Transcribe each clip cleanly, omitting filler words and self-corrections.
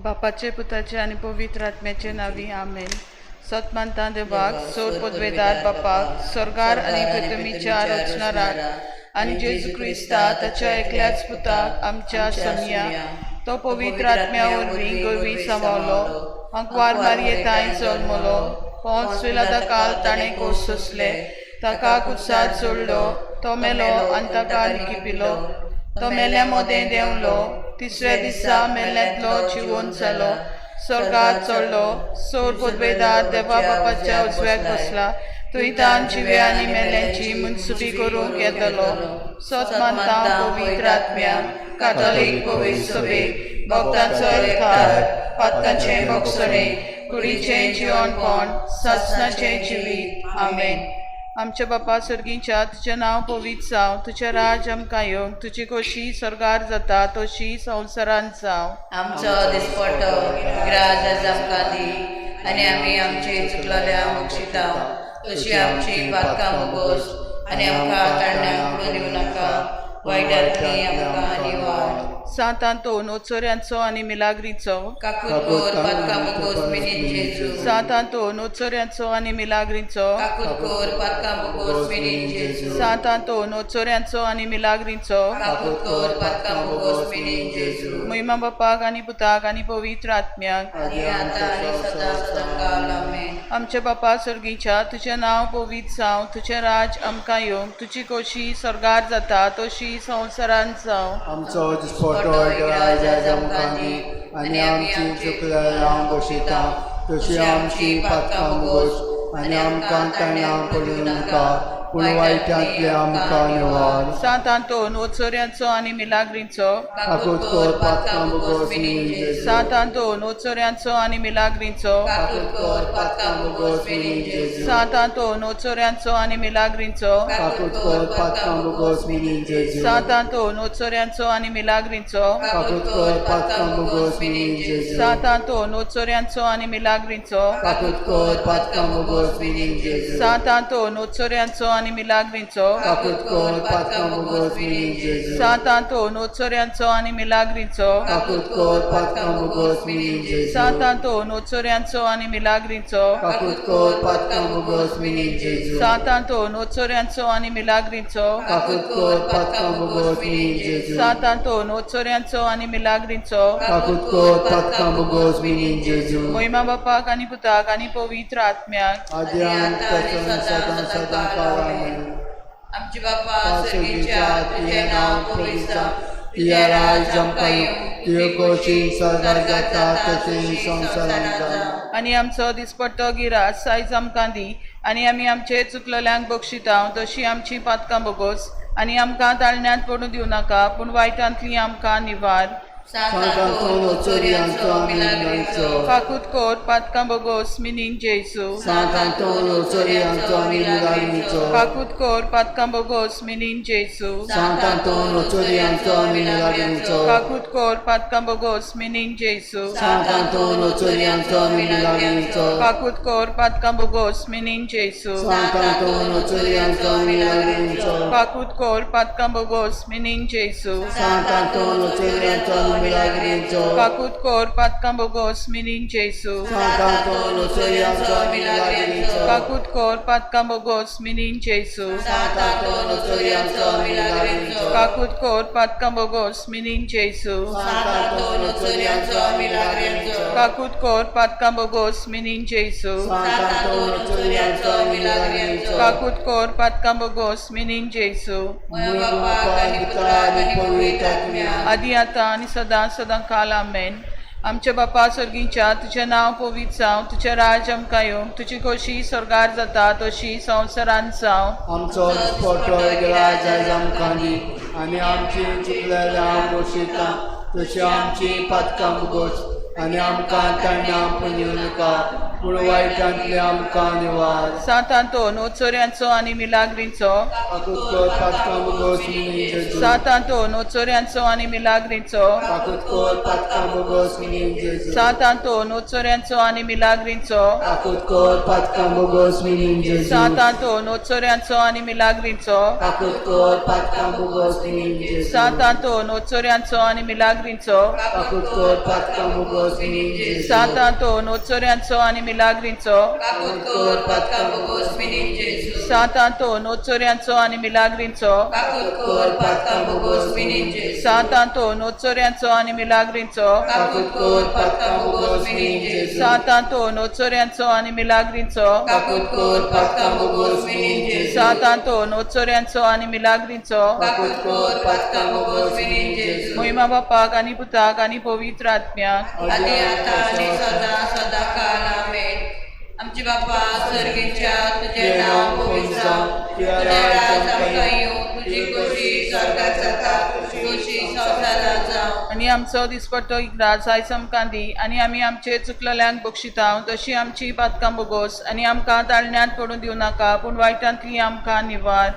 बापाचे पुताचे आनी पवित्र आत्म्याचे नांवी आमेन. सत मानता देवाक, सोर पदवेदार बापाक, स्वर्गार आनी पृथ्वीच्या रचणाराक, आनी जेजू क्रिस्ता ताच्या एकल्याच पुताक, आमच्या सोमया, तो पवित्र आत्म्या वरवीं गोरवी सांबावलो, अंकवार मारये जल्मलो, पोंच पिलाता काल ताणें कोस सोंसले, ताका कुसाद सोडलो, तो मेलो आनी ताका लिखिपिलो, तो मेल्या मोदें देंवलो, तिसऱ्या दिसा मेल्ल्यांतलो जिवोन जालो, स्वर्गात चडलो, सोर पदवेदार देवा बापाच्या उजव्याक बसला, थंय तान जिव्या आनी मेल्यांची मुनसुबी करूंक येतलो. सत मानता पवित्र आत्म्या, कातोलीक पवित्र सभेक, भक्तांचो एकठार, पातकांचें भोगसणें, कुडीचें जिवनपण, सासणाचें जिवीत. आमेन. आमच्या बापा सर्गीच्या, तुजें नांव पवित्र जावं, तुजें राज आमकां येवं, तुजी खोशी स्वर्गार जाता तशी संवसारांत जावं. आमचो दिसपटो ग्राज आज आमकां दी आनी आमी आमची चुकलेल्या बक्षिता तशी आमची पातकां बोगोस आनी आमकां ताळण्याक पडून दिवं नाका, वायटांतली आमकां निवार. सांत आंतोन, ओचोऱ्यांचो आनी मिलाग्रीचो. काकूत कोर पातकां बोगोस मिनीन जेजू. सांत आंतोन, ओचोऱ्यांचो आनी मिलाग्रीचो. काकूत कोर पातकां बोगोस मिनीन जेजू. सांत आंतोन, ओचोऱ्यांचो आनी मिलाग्रीचो. काकूत कोर पातकां बोगोस मिनीन जेजू. महिमा बापाक आनी पुताक आनी पवित्र आत्म्याक. आनी आतां आनी सदां सदां काल. आमेन. आमच्या बापा सर्गीच्या, तुजें नांव पवित्र जावं, तुजें राज आमकां येवं, तुजी खोशी स्वर्गार जाता तशी संवसारांत जावं. आमचो दिसपटो राज आयज आमकां दी आनी आमची चुकलेल्या बशिता तशी आमची पातकां बोगोस आनी आमकां ताणा पडूं नाका, पूण वायटांतले आमकां निवार. सांत आंतोन, ओचोऱ्यांचो आनी मिलाग्रीचो. काकूत कोर पातकां बोगोस मिनीन जेजू. सांत आंतोन, ओचोऱ्यांचो आनी मिलाग्रीचो. काकूत कोर पातकां बोगोस मिनीन जेजू. सांत आंतोन, ओचोऱ्यांचो आनी मिलाग्रीचो. काकूत कोर पातकां बोगोस मिनीन जेजू. सांत आंतोन, ओचोऱ्यांचो आनी मिलाग्रीचो. काकूत कोर पातकां बोगोस मिनीन जेजू. सांत आंतोन, ओचोऱ्यांचो आनी मिलाग्रीचो. काकूत कोर पातकां बोगोस मिनीन जेजू. सांत आंतोन, ओचोऱ्यांचो आनी मिलाग्रीचो. काकूत कोर पातकां बोगोस मिनीन जेजू. सांत आंतोन, ओचोऱ्यांचो आनी मिलाग्रीचो. काकूत कोर पातकां बोगोस मिनीन जेजू. सांत आंतोन, ओचोऱ्यांचो आनी मिलाग्रीचो. काकूत कोर पातकां बोगोस मिनीन जेजू. सांत आंतोन, ओचोऱ्यांचो आनी मिलाग्रीचो. काकूत कोर पातकां बोगोस मिनीन जेजू. सांत आंतोन, ओचोऱ्यांचो आनी मिलाग्रीचो. काकूत कोर पातकां बोगोस मिनीन जेजू. महिमा बापाक आनी पुताक आनी पवित्र आत्म्याक. आद्यान तसोन सदां सदां काळ. आमेन. आमचे बापा सर्गीच्या, तुजें नांव पवित्र जावं, तुजें राज आमकां येवं, तुज्यो खोशी स्वर्गार जाता तशी संवसारांत जावं. आनी आमचो दिसपट्टो गिरास सायज आमकां दी आनी आमी आमचे चुकलेल्यांक बक्षितांव तशी आमची पातकां बोगोस आनी आमकां ताळण्यांत पडूं दिवं नाका, पूण वायटांतली आमकां निवार. सांत आंतोन, ओचोऱ्यांचो मिलाग्रीचो. काकूत कोर पातकां बोगोस मिनीन जेजू. सांत आंतोन, ओचोऱ्यांचो आनी मिलाग्रीचो. काकूत कोर पातकां बोगोस मिनीन जेजू. सांत आंतोन, ओचोऱ्यांचो आनी मिलाग्रीचो. काकूत कोर पातकां बोगोस मिनीन जेजू. सांत आंतोन, ओचोऱ्यांचो आनी मिलाग्रीचो. काकूत कोर पातकां बोगोस मिनीन जेजू. सांत आंतोन, ओचोऱ्यांचो आनी मिलाग्रीचो. काकूत कोर पातकां बोगोस मिनीन जेजू. सांत आंतोन, ओचोऱ्यांचो आनी मिलाग्रीचो. काकूत कोर पातकां बोगोस मिनीन जेजू. सांत आंतोन, ओचोऱ्यांचो आनी मिलाग्रीचो. काकूत कोर पातकां बोगोस मिनीन जेजू. सांत आंतोन, ओचोऱ्यांचो मिलाग्रीचो. काकूत कोर पातकां बोगोस मिनीन जेजू. सांत आंतोन, ओचोऱ्यांचो मिलाग्रीचो. काकूत कोर पातकां बोगोस मिनीन जेजू. सांत आंतोन, ओचोऱ्यांचो आनी मिलाग्रीचो. काकूत कोर पातकां बोगोस मिनीन जेजू. म्हज्या बापाक आनी पुत्राक आनी पवित्र आत्म्याक. आदी आतां आनी सदां सदां काल. आमेन. आमच्या बापा सर्गीच्या, तुजें नांव पवित्र जावं, तुजें राज आमकां येवं, तुजी खोशी स्वर्गार जाता तशी संवसारांत जावं. आमचो दिसपटो राज आयज आमकां दी आनी आमची चुकलेल्या बशिता तशी आमची पातकां बोगोस आनी आमकां ताणा पडूं नाका, पूण वायटांतले आमकां निवार. सांत आंतोन ओचोऱ्यांचो आनी मिलाग्रींचो. काकूत कर पातकां बोगोस मिनीन जेजू. सांत आंतोन ओचोऱ्यांचो आनी मिलाग्रींचो. काकूत कर पातकां बोगोस मिनीन जेजू. सांत आंतोन ओचोऱ्यांचो आनी मिलाग्रींचो. काकूत कर पातकां बोगोस मिनीन जेजू. सांत आंतोन ओचोऱ्यांचो आनी मिलाग्रींचो. काकूत कर पातकां बोगोस मिनीन जेजू. सांत आंतोन ओचोऱ्यांचो आनी मिलाग्रींचो. काकूत कर पातकां बोगोस मिनीन जेजू. सांत आंतोन ओचोऱ्यांचो आनी मिलाग्रींचो. काकूत कर पातकां बोगोस मिनीन जेजू. सांत आंतोन ओचोऱ्यांचो आनी मिलाग्रींचो. काकूत कर पातकां बोगोस मिनीन जेजू. सांत आंतोन ओचोऱ्यांचो आनी मिलाग्रींचो. काकूत कर पातकां बोगोस मिनीन जेजू. सांत आंतोन ओचोऱ्यांचो आनी मिलाग्रींचो. काकूत कर पातकां बोगोस मिनीन जेजू. सांत आंतोन ओचोऱ्यांचो आनी मिलाग्रींचो. काकूत कर पातकां बोगोस मिनीन जेजू. मोहिमा बापाक आनी पुताक आनी पवित्र आत्म्याक. आनी आता आनी सदा सदा काल आमेन. आमचे बापा सर्गीच्या, तुजें नांव पवित्र जावं, तुजें राज आमकां येवं, तुजी खोशी स्वर्गात जाता तशी संवसारात जावं. आनी आमचो दिसपट्टो इग्राज आयज आमकां दी आनी आमी आमचे चुकलेल्यांक बक्षितांव तशी आमची पातकां बोगोस आनी आमकां ताळण्यांत पडूं दिवं नाका पूण वायटांतली आमकां निवार.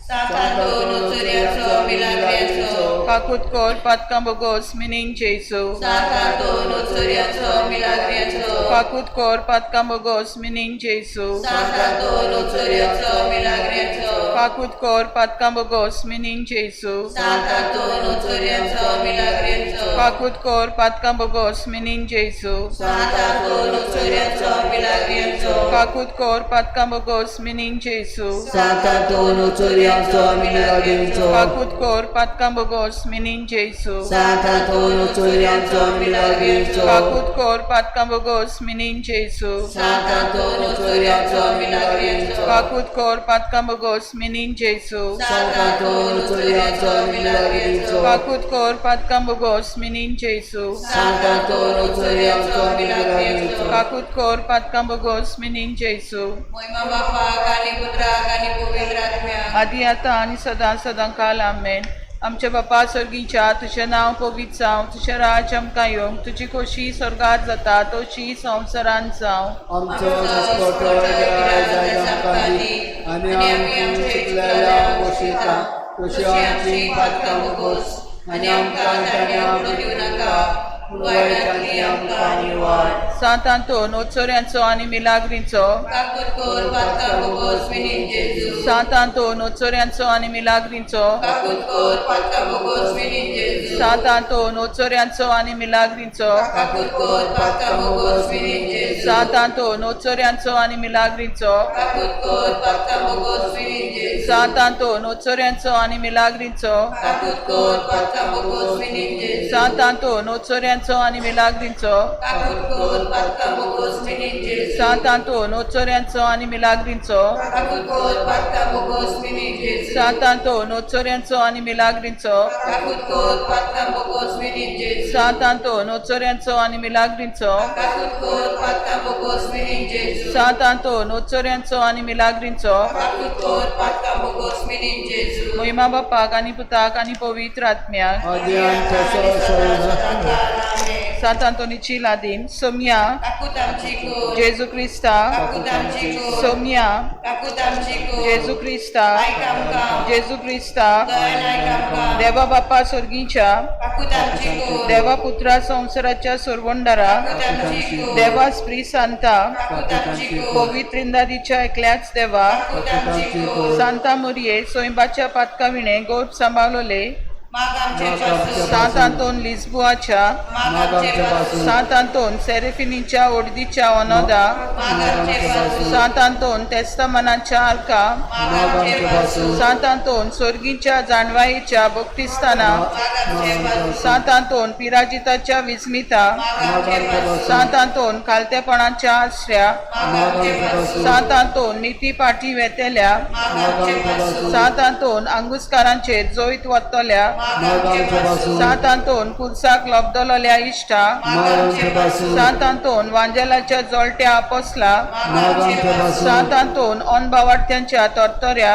सांत आंतोन ओचोऱ्याचो मिलाग्र्याचो. काकूत कोर पातकां बोगोस मिनीन जेजू. सांत आंतोन ओचोऱ्याचो मिलाग्र्याचो. काकूत कोर पातकां बोगोस मिनीन जेजू. सांत आंतोन ओचोऱ्याचो मिलाग्र्याचो. काकूत कोर पातकां बोगोस मिनीन जेजू. सांत आंतोन ओचोऱ्याचो मिलाग्र्याचो. काकूत कोर पातकां बोगोस मिनीन जेजू. सांत आंतोन ओचोऱ्याचो मिलाग्र्याचो. काकूत कोर पातकां बोगोस मिनीन जेजू. सांत आंतोन ओचोऱ्यांचो मिलाग्रींचो. काकूत कोर पातकां बोगोस मिनीन जेजू. सांत आंतोन ओचोऱ्यांचो मिलाग्रींचो. काकूत कोर पातकां बोगोस मिनीन जेजू. सांत आंतोन ओचोऱ्याचो मिलाग्र्याचो. काकूत कोर पातकां बोगोस मिनीन जेजू. सांत आंतोन ओचोऱ्याचो मिलाग्र्याचो. काकूत कोर पातकां बोगोस मिनीन जेजू. सांत आंतोन ओचोऱ्यांचो मिलाग्रींचो. काकूत कोर पातकां बोगोस मिनीन जेजू. मोहिमा बापाक आनी पुत्राक आनी पवित्र आत्म्याक. आदी आतां आनी सदां सदां काल आमेन. आमच्या बापा सर्गीच्या, तुजें नांव पवित्र जावं, तुजें राज्य आमकां येवंक, तुजी खोशी स्वर्गार जाता तशी संवसारांत जावं. आमचो दिसपट्टो इग्राज आयज आमकां दी आनी आमची चुकलेल्या बसयता तशी आमची पातकां बोगोस आनी आमकां ताण्या पडूं नाका पूण वायटांतली आमकां निवार. सांत आंतोन ओचोऱ्यांचो आनी मिलाग्रींचो. काकूत कोर पातकां बोगोस मिनीन जेजू. सांत आंतोन ओचोऱ्यांचो आनी मिलाग्रींचो. काकूत कोर पातकां बोगोस मिनीन जेजू. सांत आंतोन ओचोऱ्यांचो आनी मिलाग्रींचो. काकूत कोर पातकां बोगोस मिनीन जेजू. सांत आंतोन ओचोऱ्यांचो आनी मिलाग्रींचो. काकूत कोर पातकां बोगोस मिनीन जेजू. सांत आंतोन ओचोऱ्यांचो आनी मिलाग्रींचो. काकूत कोर पातकां बोगोस मिनीन जेजू. सांत आंतोन ओचोऱ्यांचो आनी मिलाग्रींचो. काकूत कोर पातकां बोगोस मिनीन जेजू. सांत आंतोन ओचोऱ्यांचो आनी मिलाग्रींचो. काकूत कोर पातकां बोगोस मिनीन जेजू. सांत आंतोन ओचोऱ्यांचो आनी मिलाग्रींचो. काकूत कोर पातकां बोगोस मिनीन जेजू. सांत आंतोन ओचोऱ्यांचो आनी मिलाग्रींचो. काकूत कोर पातकां बोगोस मिनीन जेजू. सांत आंतोन ओचोऱ्यांचो आनी मिलाग्रींचो. काकूत कोर पातकां बोगोस मिनीन जेजू. मोहिमा बापाक आनी पुताक आनी पवित्र आत्म्याक. आदी आनी सदा काल आमेन. सांत आंतोनीची लादीन सोमया. काकूत आमची कोर. जेजू क्रिस्ता. काकूत आमची कोर. सोमया. काकूत आमची कोर. जेजू क्रिस्ता. आयक आमकां. जेजू क्रिस्ता. दयान आयक आमकां. देवा बापा सर्गीच्या. काकूत आमची कोर. देवा पुत्रा संवसाराच्या सोरवंडारा. काकूत आमची कोर. देवा स्त्री सांता. काकूत आमची कोर. पवित्र इंदादीच्या एकल्याच देवा. काकूत आमची कोर. सांता मुरये सोयंबाच्या पातका विणे गोप सांबाळले. माग आमचे पासून. सांत आंतोन लिस्बुआच्या. माग आमचे पासून. सांत आंतोन सेरेफिनीच्या ओडदीच्या ओनोदा. माग आमचे पासून. सांत आंतोन तेस्तामनाच्या आर्का. माग आमचे पासून. सांत आंतोन सोर्गीच्या जाणवायेच्या भक्तिस्थाना. माग आमचे पासून. सांत आंतोन पिराजिताच्या विस्मिता. माग आमचे पासून. सांत आंतोन खालतेपणाच्या आश्र्या. माग आमचे पासून. सांत आंतोन निती पाठी वेतेल्या. माग आमचे पासून. सांत आंतोन अंगुस्कारांचेर जोयत वतल्या. माग आमचे पासून. सांत आंतोन कुर्साक लब्दलोल्या इश्टा, माग आमचे पासून. सांत आंतोन वांजेलाच्या जळट्या आपोसला, माग आमचे पासून. सांत आंतोन अनभावार्थ्यांच्या तरतऱ्या,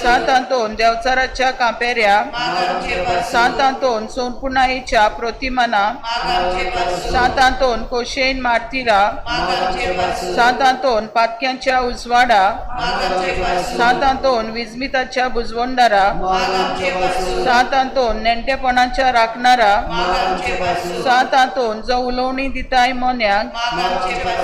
सांत आंतोन देवचाराच्या कांपेऱ्या, सांत आंतोन सोनपुणाईच्या प्रतिमाना, सांत आंतोन कोशेन मार्तिरा, सांत आंतोन पातक्यांच्या उजवाडा, सांत आंतोन विजमिताच्या बुजवंडारा, माग आमचे पासून. सांत आंतोन नेणटेपणाच्या राखणारा, माग आमचे पासून. सांत आंतोन जो उलोवणी दिताय मोन्याक,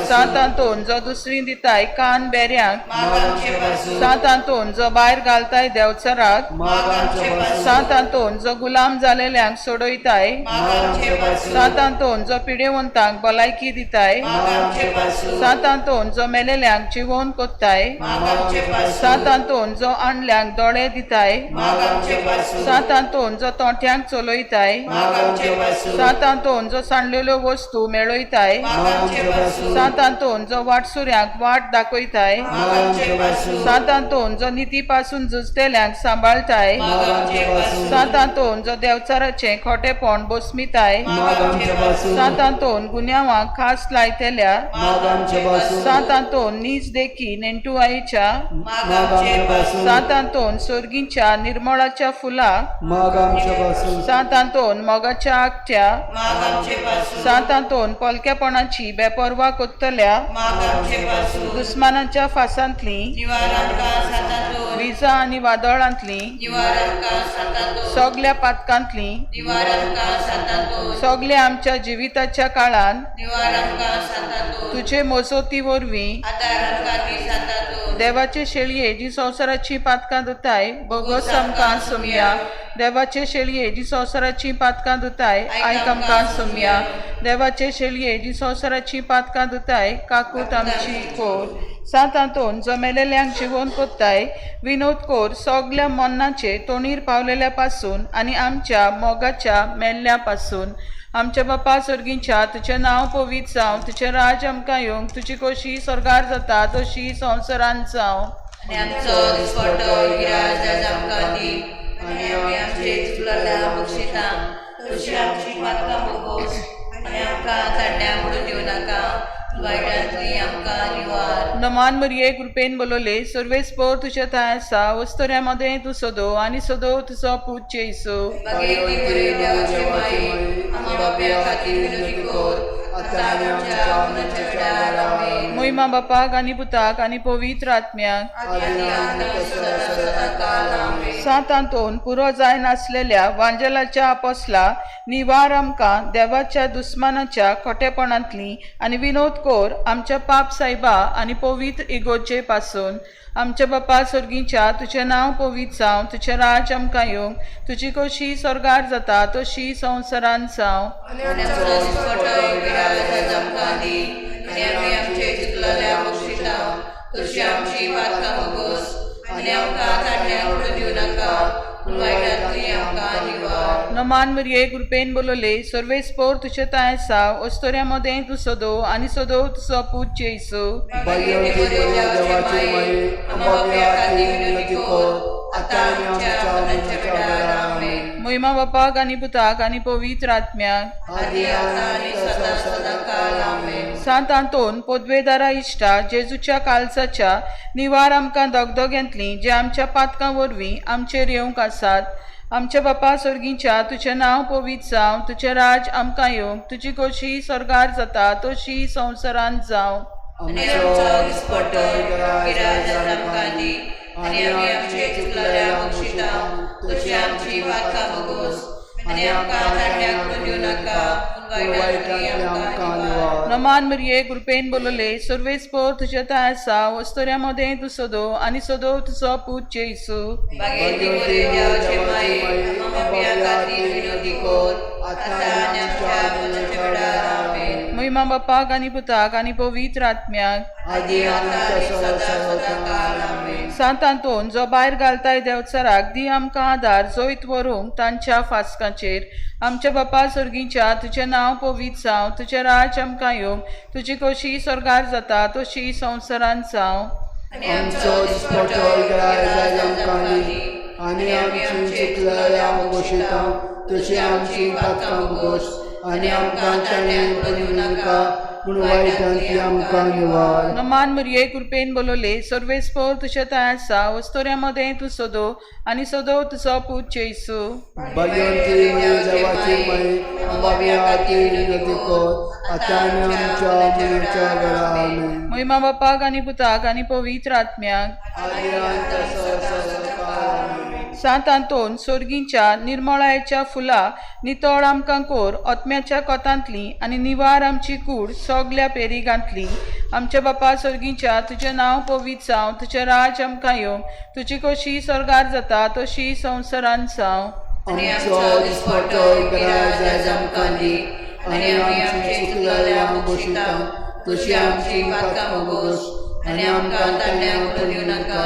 सांत आंतोन जो दुसरी दिताय कान बेऱ्यांक, माग आमचे पासून. सांत आंतोन जो भायर घालताय देवचाराक, माग आमचे पासून. सांत आंतोन जो गुलाम जालेल्यांक सोडयताय, माग आमचे पासून. सांत आंतोन जो पिडेवंतांक भलायकी दिताय, माग आमचे पासून. सांत आंतोन जो मेलेल्यांक जिवोवन कोत्ताय, माग आमचे पासून. सांत आंतोन जो आणल्यांक दोळे दिताय, माग आमचे पासून. सांत आंतोन जो तोंट्यांक चलयताय, माग आमचे पासून. सांत आंतोन जो सांडलेल्यो वस्तू मेळयताय, माग आमचे पासून. सांत आंतोन जो वाटसुऱ्यांक वाट दाखयताय, माग आमचे पासून. सांत आंतोन जो निती पासून झुजतेल्यांक सांबाळताय, माग आमचे पासून. सांत आंतोन जो देवचाराचें खोटेपण बोसमिताय, माग आमचे पासून. सांत आंतोन गुन्यांवांक खास लायतेल्या, माग आमचे पासून. सांत आंतोन नीज देखी नेंटुआईच्या, माग आमचे पासून. सांत आंतोन सोर्गींच्या निर्मळाच्या फुला, माग आमचे पासून. सांत आंतोन मोगाच्या आगट्या, सांत आंतोन पोलकेपणाची बेपर्वा कोत्तल्या, दुस्मानाच्या फासांतली, विजा आनी वादळांतली, सगल्या पातकांतली, सगल्या आमच्या जिविताच्या काळान तुजे मोजोती वरवीं देवाचे शेळये जी संवसाराची पातकां धुताय भोगोस आमकां सोमया. देवाचे शेळये जी संवसाराची पातकां धुताय आयक आमकां सोमया. देवाचे शेळये जी संवसाराची पातकां धुताय काकूत आमची कोर. सांत आंतोन जो मेलेल्यांक जिवोवन कोत्ताय विनोद कोर सगल्या मन्नाचे तोणीर पावलेल्या पासून आनी आमच्या मोगाच्या मेल्ल्या पासून. आमच्या बापा सर्गींच्या तुजें नांव पवित्र जावं, तुजें राज आमकां येवंक, तुजी खोशी स्वर्गार जाता तशी संवसारांत जावं. आनी आमचो दिसपटो इराज आज आमकां दी आनी आमी आमचे चुकलेल्या बक्षिता तशी आमची पातकां बोगोस आनी आमकां तांड्या म्हणून दिवं नाका, वायटांतली आमकां निवार. नमान मरिये कृपेन बोलवले सर्वेस्पोर तुज्या थंय आसा, वस्तुऱ्या मदें तूं सदो आनी सदो तुजो पूत जेजू. बागेती मरिये देवाची माई, आम्हा बाप्या खातीर विनवणी कर, आतां आनी आमच्या मरणाच्या वेळार. आमेन. मोहिमा बापाक आनी पुताक आनी पवित्र आत्म्याक. आनी आतां सदां सदां काल. आमेन. सांत आंतोन पुरो जायनासलेल्या वांजेलाच्या आपोसला निवार आमकां देवाच्या दुस्मानाच्या खोटेपणांतली आनी विनोद कोर आमच्या पाप सायबा आनी पवित्र इगोजे पासून. आमच्या बापा सर्गीच्या तुजें नांव पवित्र जावं, तुजें राज आमकां येवंक, तुजी खोशी स्वर्गार जाता तशी संवसारांत जावं. आनी आमचो दिसपटो इराज आज आमकां दी आनी आमी आमचे चुकलेल्या बक्षिता तशी आमची पातकां बोगोस आनी आमकां तांड्या म्हणून दिवं नाका, पूण वायटांतली आमकां निवार. नमान मरिये कृपेन बोलवले सर्वेस्पोर तुजें थंय आसा, वस्तुऱ्या मदें तूं सदो आनी सदो तुजो पूत जेजू. बागेवती देवाची माई, आमच्या खातीर विनवणी कर, आतां आनी आमच्या मरणाच्या वेळार. आमेन. मोहिमा बापाक आनी पुताक आनी पवित्र आत्म्याक. आदी आनी सदां सदां काल. आमेन. सांत आंतोन पोदवेदारा इश्टा जेजूच्या कालसाच्या निवार आमकां दगदग्यांतलीं जे आमच्या पातकां वरवीं आमचेर येवंक आसात. आमच्या बापा सर्गींच्या तुजें नांव पवित्र जावं, तुजें राज आमकां येवंक, तुजी खोशी स्वर्गार जाता तशी संवसारांत जावं. आनी आमचो दिसपटो इराज आज आमकां दी आनी आमी आमचे चुकलेल्या बक्षिता तशी आमची पातकां बोगोस आनी आमकां तांड्या म्हणून दिवं नाका, पूण वायटांतली आमकां निवार. नमान मरिये कृपेन बोलवले सर्वेस्पोर तुजें थंय आसा, वस्तुऱ्या मदें तूं सदो आनी सदो तुजो पूत जेजू. बागेती मरिये देवाची माई, आम्हा पाप्या खातीर विनवणी कर, आतां आनी आमच्या मरणाच्या वेळार. आमेन. मोहिमा बापाक आनी पुताक आनी पवित्र आत्म्याक. आदी आतां आनी सदां सदां काल. आमेन. सांत आंतोन जो भायर घालताय देवचाराक दी आमकां आदार जैत व्हरूंक तांच्या फास्कांचेर. आमच्या बापा सर्गींच्या तुजें नांव पवित्र जावं, तुजें राज आमकां येवंक, तुजी खोशी स्वर्गार जाता तशी संवसारांत जावं. आनी आमचो दिसपटो इराज आज आमकां दी आनी आमची चुकलेल्या बशिता तशी आमची पातकां भोगोस आनी आमकां ताणें पडूं नाका पूण वायटांतली आमकां निवार. नमान मुरये कृपेन बोलवले सर्वेस्पोर तुज्या थंय आसा वस्तोऱ्या तूं सोदो आनी सोदो तुजो पूत जेजू. भगवंती मये देवाची माई अंबाबी आती विनंती कर आतां आनी आमच्या मरणाच्या वेळार आमेन. मोहिमा बापाक आनी पुताक आनी पवित्र आत्म्याक. आदी अंत सदांकाळ आमेन. सांत आंतोन सोर्गींच्या निर्मळायेच्या फुलां नितळ आमकां कोर ओतम्याच्या कोतांतली आनी निवार आमची कूड सगल्या पेरिगांतली. आमच्या बापा सोर्गींच्या तुजें नांव पवित्र जावं, तुजें राज आमकां येवं, तुजी कशी स्वर्गार जाता तशी संवसारांत जावं. आमचो दिसपटो इकरा जायज आमकां दी आनी आमची चुकलेल्या बशिता तशी आमची पातकां भोगोस आनी आमकां ताणें पडूं नाका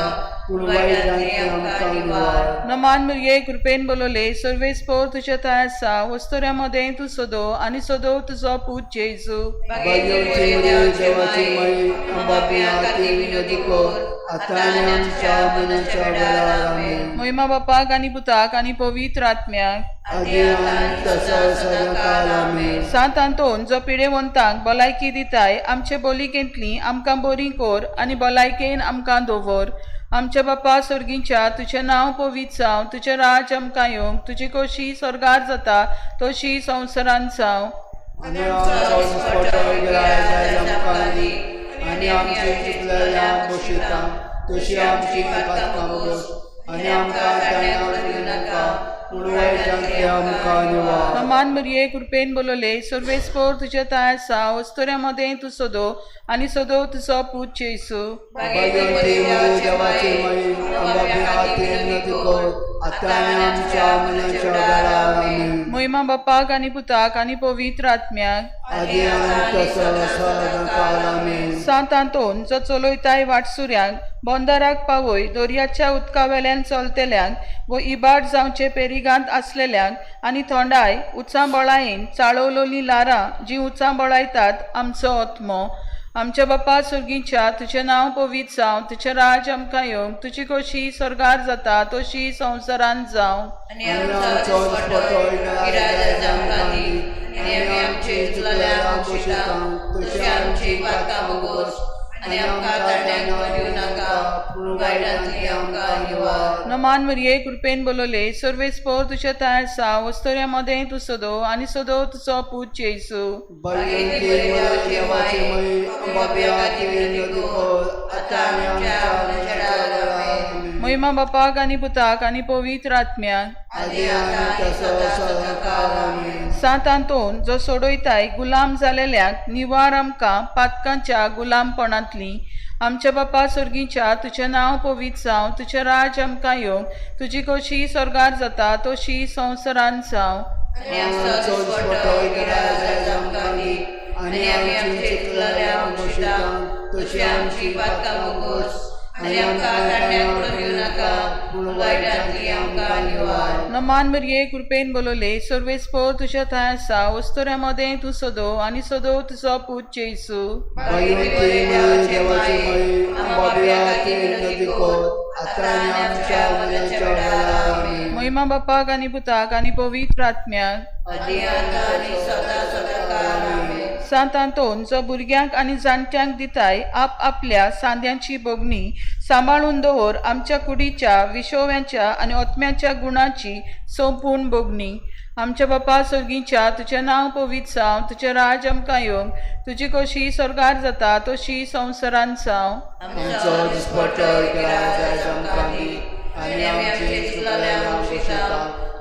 पूण वायटांतली आमकां निवार. नमान मुरये कृपेन बोलवले सर्वेस्पोर तुज्या थंय आसा वस्तोऱ्या मदें तूं सोदो आनी सोदो तुजो पूत जेजू. भगवंती मरे देवाची माई अंबाबी आती विनंती कर आतां आनी आमच्या मरणाच्या वेळार आमेन. मोहिमा बापाक आनी पुताक आनी पवित्र आत्म्याक. आदी अंत सदांकाळ आमेन. सांत आंतोन जो पिडेवंतांक भलायकी दिताय आमचे बोलिकेंतली आमकां बरी कोर आनी भलायकेन आमकां दवर. आमच्या बापा सोर्गींच्या तुजें नांव पवित्र जावं, तुजें राज आमकां येवंक, तुजी कशी स्वर्गार जाता तशी संवसारांत जावं. आनी आमचो दिसपटो इकरा जायज आमकां दी आनी आमची चुकलेल्या बशिता तशी आमची पातकां भोगोस आनी आमकां ताणें पडूं नाका पूण वायटांतली आमकां निवार. नमान मुरये कृपेन बोलवले सर्वेस्पोर तुज्या थंय आसा वस्तोऱ्या मदें तूं सोदो आनी सोदो तुजो पूत जेजू. भगवंती मरे देवाची माई अंबाबी आती विनंती कर आतां आनी आमच्या मरणाच्या वेळार आमेन. मोहिमा बापाक आनी पुताक आनी पवित्र आत्म्याक. आदी अंत सदांकाळ आमेन. सांत आंतोन जो चलयताय वाटसुऱ्यांक बोंदराक पावय दर्याच्या उदका वेल्यान चलतल्यांक व इबाड जावचे पेरिगांत आसलेल्यांक आनी थोंडाय उचांबळायेन चाळवलोलीं ल्हारां जीं उचांबळायतात आमचो आत्मो. आमच्या बापा सुर्गीच्या तुजें नांव पवित्र जावं, तुजें राज आमकां येवंक, तुजी कशी स्वर्गार जाता तशी संवसारांत जावं. आनी आमचो दिसपटो इकरा जायज आमकां दी आनी आमी आमचे चुकलेल्या बशिता तशी आमची पातकां भोगोस आनी आमकां ताणें दिवं नाका पूण वायटांतली आमकां निवार. नमान मुरये कृपेन बोलवले सर्वेस्पोर तुज्या थंय आसा वस्तोऱ्या मदें तूं सोदो आनी सोदो तुजो पूत जेजू. भगवंती मरे देवाची माई अंबाबी आती विनंती कर आतां आनी आमच्या मरणाच्या वेळार आमेन. मोहिमा बापाक आनी पुताक आनी पवित्र आत्म्याक. आदी अंत सदांकाळ आमेन. सांत आंतोन जो सोडयताय गुलाम जालेल्यांक निवार आमकां पातकांच्या गुलामपणांतली. आमच्या बापा सोर्गीच्या तुजें नांव पवित्र जावं, तुजें राज आमकां येवंक, तुजी कशी स्वर्गार जाता तशी संवसारांत जावं. आनी आमचो दिसपटो इकरा जायज आमकां दी आनी आमी आमचे चुकलेल्या बशिता तशी आमची पातकां भोगोस आनी आमकां ताणें दिवं नाका पूण वायटांतली आमकां निवार. नमान मुरये कृपेन बोलवले सर्वेस्पोर तुज्या थंय आसा वस्तोऱ्या मदें तूं सोदो आनी सोदो तुजो पूत जेजू. भगवंती मरे देवाची माई अंबाबी आती विनंती कर आतां आनी आमच्या मरणाच्या वेळार आमेन. मोहिमा बापाक आनी पुताक आनी पवित्र आत्म्याक. आदी आतां आनी सदां सदांकाळ आमेन. सांत आंतोन जो भुरग्यांक आनी जाणट्यांक दिताय आप आपल्या सांद्यांची भोगणी सांबाळून दवर आमच्या कुडीच्या विशोव्यांच्या आनी ओतम्याच्या गुणाची सोंपून भोगणी. आमच्या बापा सोर्गीच्या तुजें नांव पवित्र जावं, तुजें राज आमकां येवंक, तुजी कशी स्वर्गार जाता तशी संवसारांत जावं. आमचो दिसपटो इकरा जायज आमकां दी आनी आमची चुकलेल्या बशिता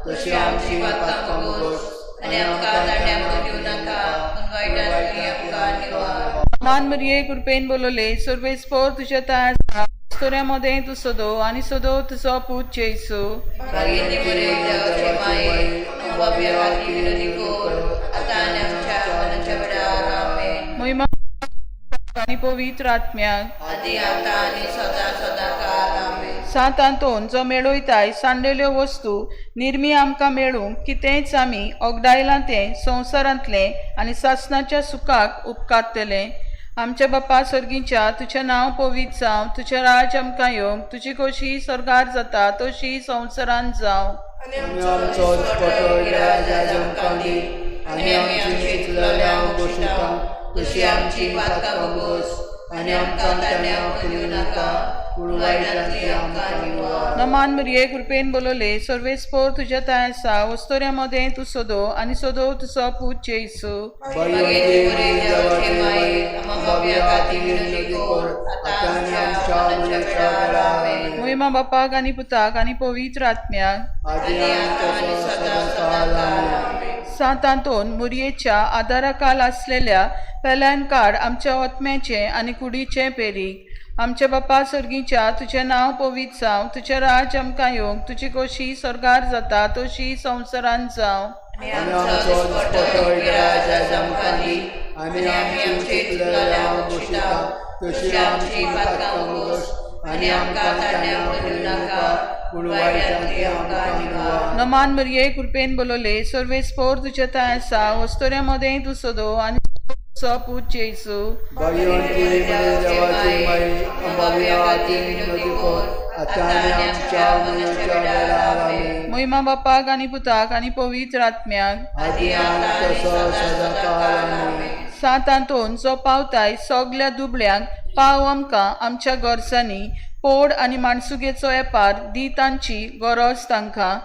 तशी आमची पातकां भोगोस आनी आमकां ताणें दिवं नाका पूण वायटांतली आमकां निवार. मान मुरये कृपेन बोलवले सर्वेस्पोर तुज्या थंय आसा वस्तोऱ्या मदें तूं सोदो आनी सोदो तुजो पूत जेजू. भगिनी मरे देवाचे माये अंबाबी आती विनंती कर आतां आनी आमच्या मरणाच्या वेळार आमेन. मोहिमा आनी पवित्र आत्म्याक. आदी आतां आनी सदां सदांकाळ आमेन. सांत आंतोन जो मेळयताय सांडलेल्यो वस्तू निर्मी आमकां मेळूंक कितेंच आमी ओगडायलां तें संवसारांतलें आनी सासणाच्या सुखाक उपकारतलें. आमच्या बापा सर्गीच्या तुजें नांव पवित्र जावं, तुजें राज्य आमकां येवं, तुजी खोशी स्वर्गार जाता तशी संवसारांत जावं. आनी आमचो दिसपटो इगराज आयज आमकां दी आनी आमची चुकलेल्या बशिता तशी आमची पातकां बोगस आनी आमकां ताण्या पडूं नाका पूण वायटांतली आमकां निवार. नमान मरिये कृपेन बोलवले सर्वेस्पोर तुज्या ताय आसा, वस्तोऱ्या मदें तूं सोदो आनी सोदो तुजो पूत जेजू. बायवंती देवाचे माये आमच्या खातीर विनवणी कर आतां आनी आमच्या मरणाच्या वेळार. आमेन. मोहिमा बापाक आनी पुताक आनी पवित्र आत्म्याक. आदी आनी तसो सदां काल. आमेन. सांत आंतोन मुरयेच्या आदाराखाल आसलेल्या पेल्यान काड आमच्या ओतम्याचें आनी कुडीचें पेरीक. आमच्या बापा सर्गीच्या तुजें नांव पवित्र जावं, तुजें राज्य आमकां येवं, तुजी खोशी स्वर्गार जाता तशी संवसारांत जावं. आनी आमचो दिसपटो इगराज आयज आमकां दी आनी आमची चुकलेल्या बशिता तशी आमची पातकां बोगस आनी आमकां ताण्या पडूं नाका पूण वायटांतली आमकां निवार. नमान मरिये कृपेन बोलवले सर्वेस्पोर तुज्या ताय आसा, वस्तोऱ्या मदें तूं सोदो आनी तुजो पूत जेजू. बायवंती देवाची माई आमच्या खातीर विनवणी कर आतां आनी आमच्या मरणाच्या वेळार. आमेन. मोहिमा बापाक आनी पुताक आनी पवित्र आत्म्याक. आदी आनी तसो सदां काल. आमेन. सांत आंतोन जो पावताय सगल्या दुबळ्यांक पाव आमकां आमच्या गरजांनी पोड आनी माणसुगेचो वेपार दी तांची गरज तांकां.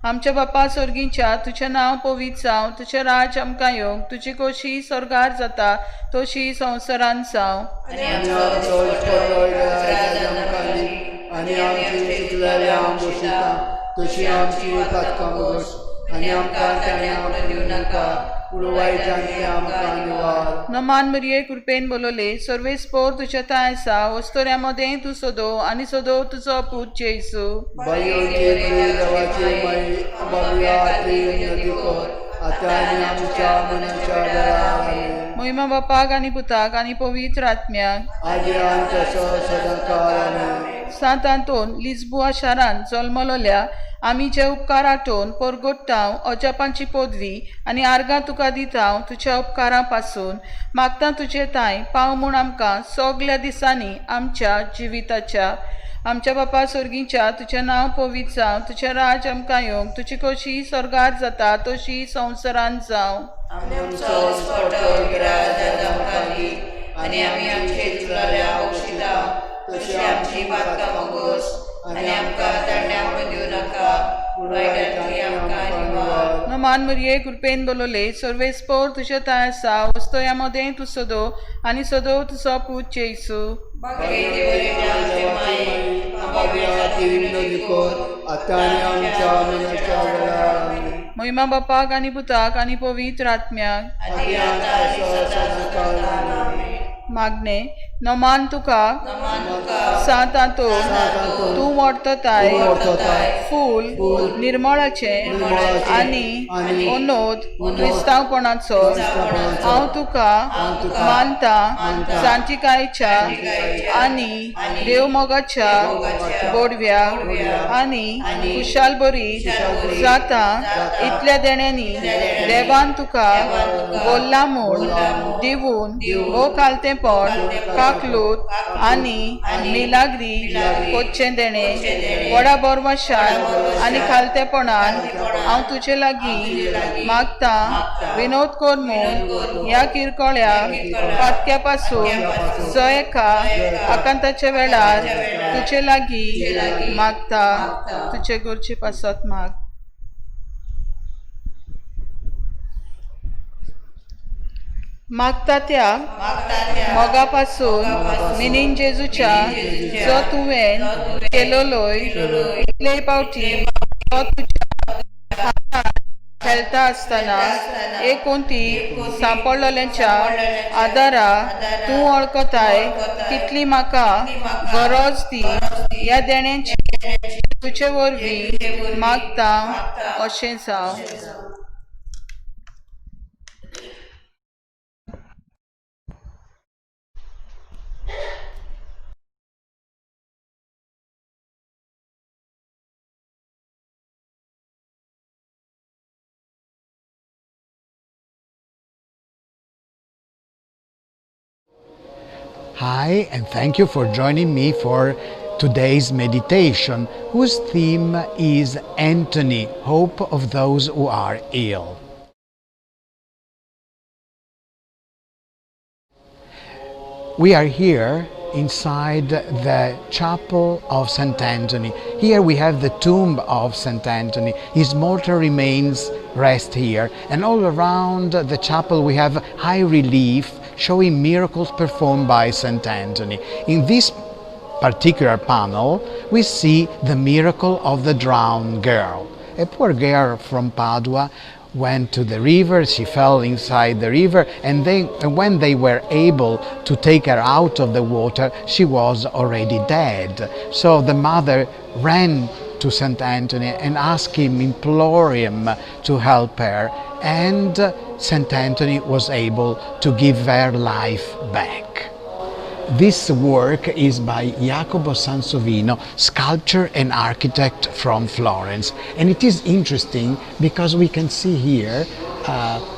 आमच्या बापा सर्गीच्या तुजें नांव पवित्र जावं, तुजें राज्य आमकां येवं, तुजी खोशी स्वर्गार जाता तशी संवसारांत जावं. आनी आमचो दिसपटो इगराज आमकां दी आनी आमची चुकलेल्या बशिता तशी आमची पातकां बोगस आनी आमकां ताण्या पडूं नाका पूण वायटांतली आमकां निवार. नमान मरिये कृपेन बोलवले सर्वेस्पोर तुज्या ताय आसा, वस्तोऱ्या मदें तूं सोदो आनी सोदो तुजो पूत जेजू. बायवंती देवाची माई आमच्या खातीर विनवणी कर आतां आनी आमच्या मरणाच्या वेळार. आमेन. मोहिमा बापाक आनी पुताक आनी पवित्र आत्म्याक. आदी आनी तसो सदां काल. आमेन. सांत आंतोन लिस्बुआ शारांत जल्मलोल्या आमी जे उपकार आठोवन परगोट्टांव अजापांची पदवी आनी आर्गां तुका दितांव तुज्या उपकारां पासून मागता तुजे तांय पाव म्हूण आमकां सगल्या दिसांनी आमच्या जिविताच्या. आमच्या बापा सर्गीच्या तुजें नांव पवित्र जावं, तुजें राज्य आमकां येवं, तुजी खोशी स्वर्गार जाता तशी संवसारांत जावं. आमचो दिसपटो इगराज आयज आमकां दी आनी आमी आमचे चुकलेल्या बक्षिता तशी आमची पातकां बोगस आनी आमकां ताण्या पडूं नाका पूण वायटांतली आमकां निवार. नमान मरिये कृपेन बोलवले सर्वेस्पोर तुज्या ताय आसा, वस्तोया मदें तूं सोदो आनी सोदो तुजो पूत जेजू. बागेंत देवाचे माये आमच्या खातीर विनवणी कर आतां आनी आमच्या मरणाच्या वेळार. आमेन. मोहिमा बापाक आनी पुताक आनी पवित्र आत्म्याक. आदी आनी तसो सदां काल. आमेन. मागणे नमान तुका सांत आंतोन तूं वर्तताय फूल निर्मळाचें आनी अनोद क्रिस्तांवपणाचो हांव तुका मानता जाणटिकायेच्या आनी देवमोगाच्या गोडव्या आनी खुशालबरी जाता इतल्या देण्यांनी देवान तुका बोल्ला म्हूण दिवून हो खालतेंपण काकलूत आनी मिलाग्री कोच्चें देणें व्हडा बोरवाशान आनी खालतेपणान हांव तुजे लागीं मागता विनोद कर म्हूण ह्या किरकोळ्या पातक्या पासून जो एका आकांताच्या वेळार तुजे लागीं मागता तुजे गरजे पासत माग. मागता त्या मोगा पासून मिनीन जेजूच्या जो तुवें केलोलोय इतले पावटी तो तुज्या हातान खेळटा आसतना एक कोणती सांपडलेल्यांच्या आदारा तूं वळखताय कितली म्हाका गरज ती ह्या देण्याची तुजे वरवीं मागता अशें जावं. Hi, and thank you for joining me for today's meditation, whose theme is Anthony, hope of those who are ill. We are here inside the chapel of St. Anthony. Here we have the tomb of St. Anthony. His mortal remains rest here. And all around the chapel we have high relief showing miracles performed by St. Anthony. In this particular panel, we see the miracle of the drowned girl. A poor girl from Padua went to the river, she fell inside the river, and when they were able to take her out of the water, she was already dead. So the mother ran to St. Anthony and asked him, implore him to help her, and St. Anthony was able to give her life back. This work is by Jacopo Sansovino, sculptor and architect from Florence. And it is interesting because we can see here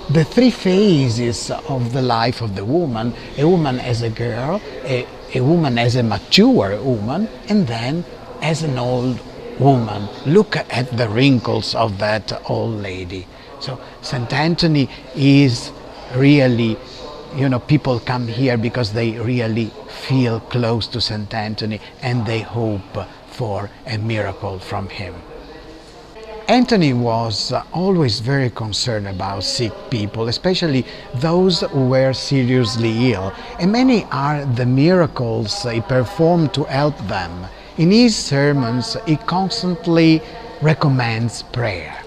the three phases of the life of the woman. A woman as a girl, a woman as a mature woman, and then as an old woman. Look at the wrinkles of that old lady. So St. Anthony is really, you know, people come here because they really feel close to St. Anthony and they hope for a miracle from him. Anthony was always very concerned about sick people, especially those who were seriously ill, and many are the miracles he performed to help them. In his sermons, he constantly recommends prayer.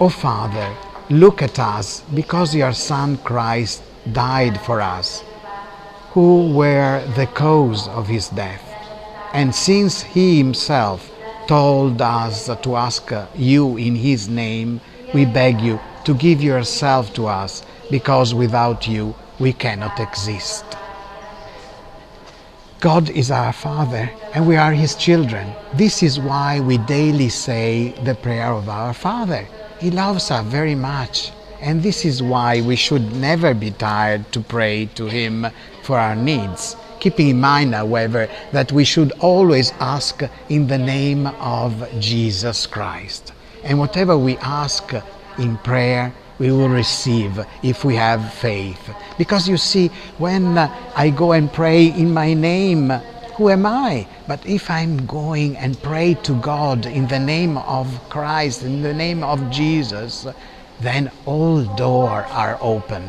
O Father, look at us, because your Son Christ died for us, who were the cause of his death. And since he himself told us to ask you in his name, we beg you to give yourself to us, because without you we cannot exist. God is our Father, and we are his children. This is why we daily say the prayer of our Father. He loves us very much. And this is why we should never be tired to pray to him for our needs, keeping in mind, however, that we should always ask in the name of Jesus Christ. And whatever we ask in prayer, we will receive if we have faith. Because you see, when I go and pray in my name, who am I? But if I'm going and pray to God in the name of Christ, in the name of Jesus, then all doors are open.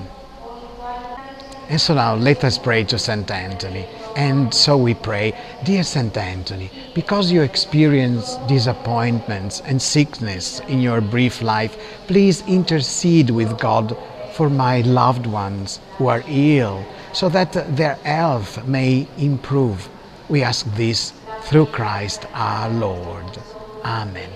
And so now let us pray to St. Anthony. And so we pray, dear St. Anthony, because you experience disappointments and sickness in your brief life, please intercede with God for my loved ones who are ill, so that their health may improve. We ask this through Christ our Lord. Amen.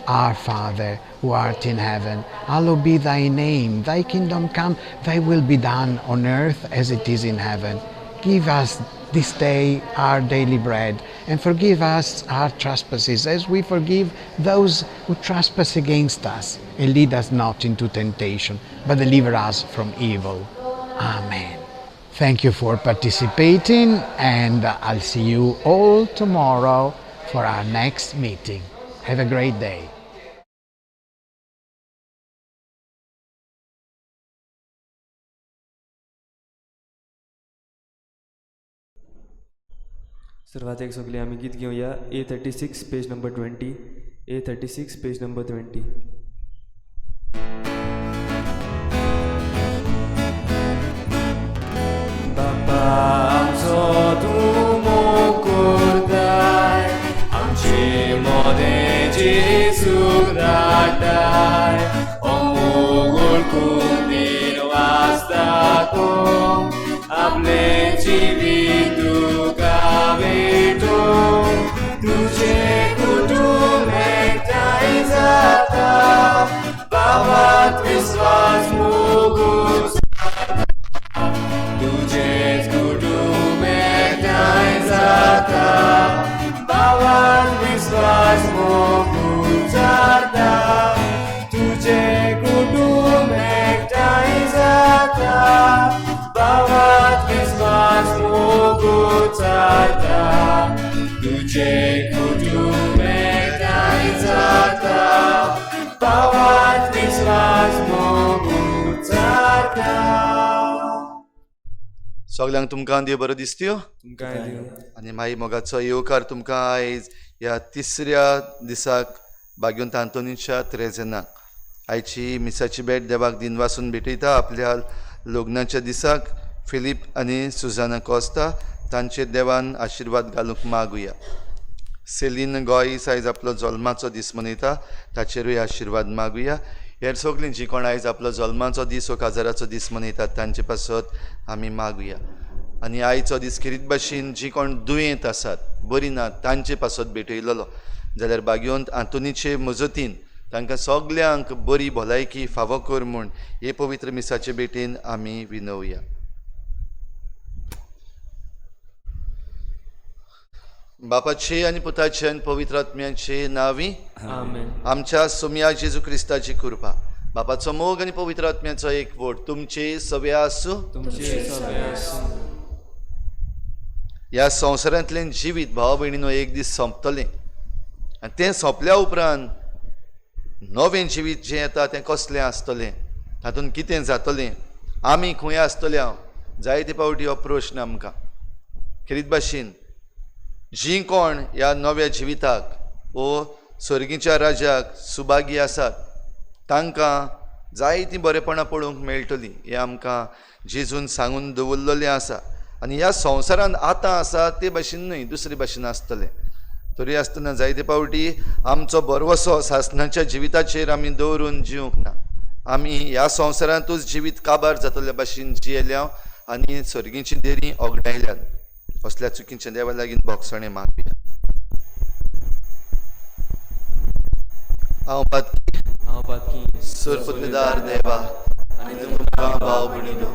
Our Father, who art in heaven, hallowed be thy name. Thy kingdom come, thy will be done on earth as it is in heaven. Give us this day our daily bread, and forgive us our trespasses as we forgive those who trespass against us. And lead us not into temptation, but deliver us from evil. Amen. Thank you for participating, and I'll see you all tomorrow for our next meeting. Have a great day. सुरवातेक सगळीं आमी गीत घेवया A36 page number 20, A36 page number 20. बापा आमचो तूं मोग करताय, आमचे मोदें जेजूक धाडटाय, हो मोग वळखून दिन वाचता तूं, आपलें जिवीत तुका भेटूं, तुजें कुटुंब एकठांय जाता, बाबात विस्वास मोगून तुजेंच कुटुंब एकठांय जाता, बाबात विस्वास मोगून जाता, तुजें कुटुंब एकठांय जाता, बाबात विस्वास. सगल्यांक तुमकां देव बरो दिसत्यो तुमकांय दिवं. आनी मागीर मोगाचो येवकार तुमकां आयज ह्या तिसऱ्या दिसाक बागेवंत आंतोनीच्या त्रेजेनाक आयची मिसाची भेट देवाक दिनवासून भेटयता. आपल्या लग्नाच्या दिसाक फिलीप आनी सुजाना कोस्ता तांचेर देवान आशिर्वाद घालूंक मागुया. सेलीन गोयस आयज आपलो जल्माचो दीस मनयता, ताचेरूय आशिर्वाद मागुया. हेर सगळीं जी कोण आयज आपलो जल्माचो दीस वो काजाराचो दीस मनयतात तांचे पासत आमी मागुया. आनी आयचो दीस खेरीत भाशेन जी कोण दुयेंत आसात, बरी ना, तांचे पासत भेटयलेलो जाल्यार बागेवंत आंतोनीचे मजतीन तांकां सगल्यांक बरी भलायकी फावो कर म्हूण हे पवित्र मिसाचे भेटेन आमी विनोवया. बापाचे आनी पुताचे आनी पवित्र आत्म्याचे नांवी आमेन. आमच्या सोम्या जेजू क्रिस्ताची कृपा, बापाचो मोग आनी पवित्र आत्म्याचो एक वोट तुमचे सगळे आसूं. तुमचे सगळे आसूं. ह्या संवसारांतलें जिवीत भाव भयणीनो एक दीस सोंपतलें आनी तें सोंपल्या उपरांत नवें जिवीत जें येता तें कसलें आसतलें, तातूंत कितें जातलें, आमी खंय आसतले? हांव जायते फावटी हो प्रश्न आमकां. खेरीत भाशेन जीं कोण ह्या नव्या जिविताक वो सर्गीच्या राज्याक सुभागी आसात तांकां जायतीं बरेपणां पळोवंक मेळटलीं हें आमकां जेजून सांगून दवरलेलें आसा. आनी ह्या संवसारांत आतां आसा ते भाशेन न्हय, दुसरे भाशेन आसतलें. तरी आसतना जायते फावटी आमचो भरवसो सासणाच्या जिविताचेर आमी दवरून जिवंक ना. आमी ह्या संवसारांतूच जिवीत काबार जातले भाशेन जियेल्या आनी सर्गीची देरी ओगडायल्यात. असल्या चुकीच्या देवा लागीं भोगसणें मागया. हांव पातकी हांव पातकी सरपतदार देवा आनी तुमकां भाव भयणीनो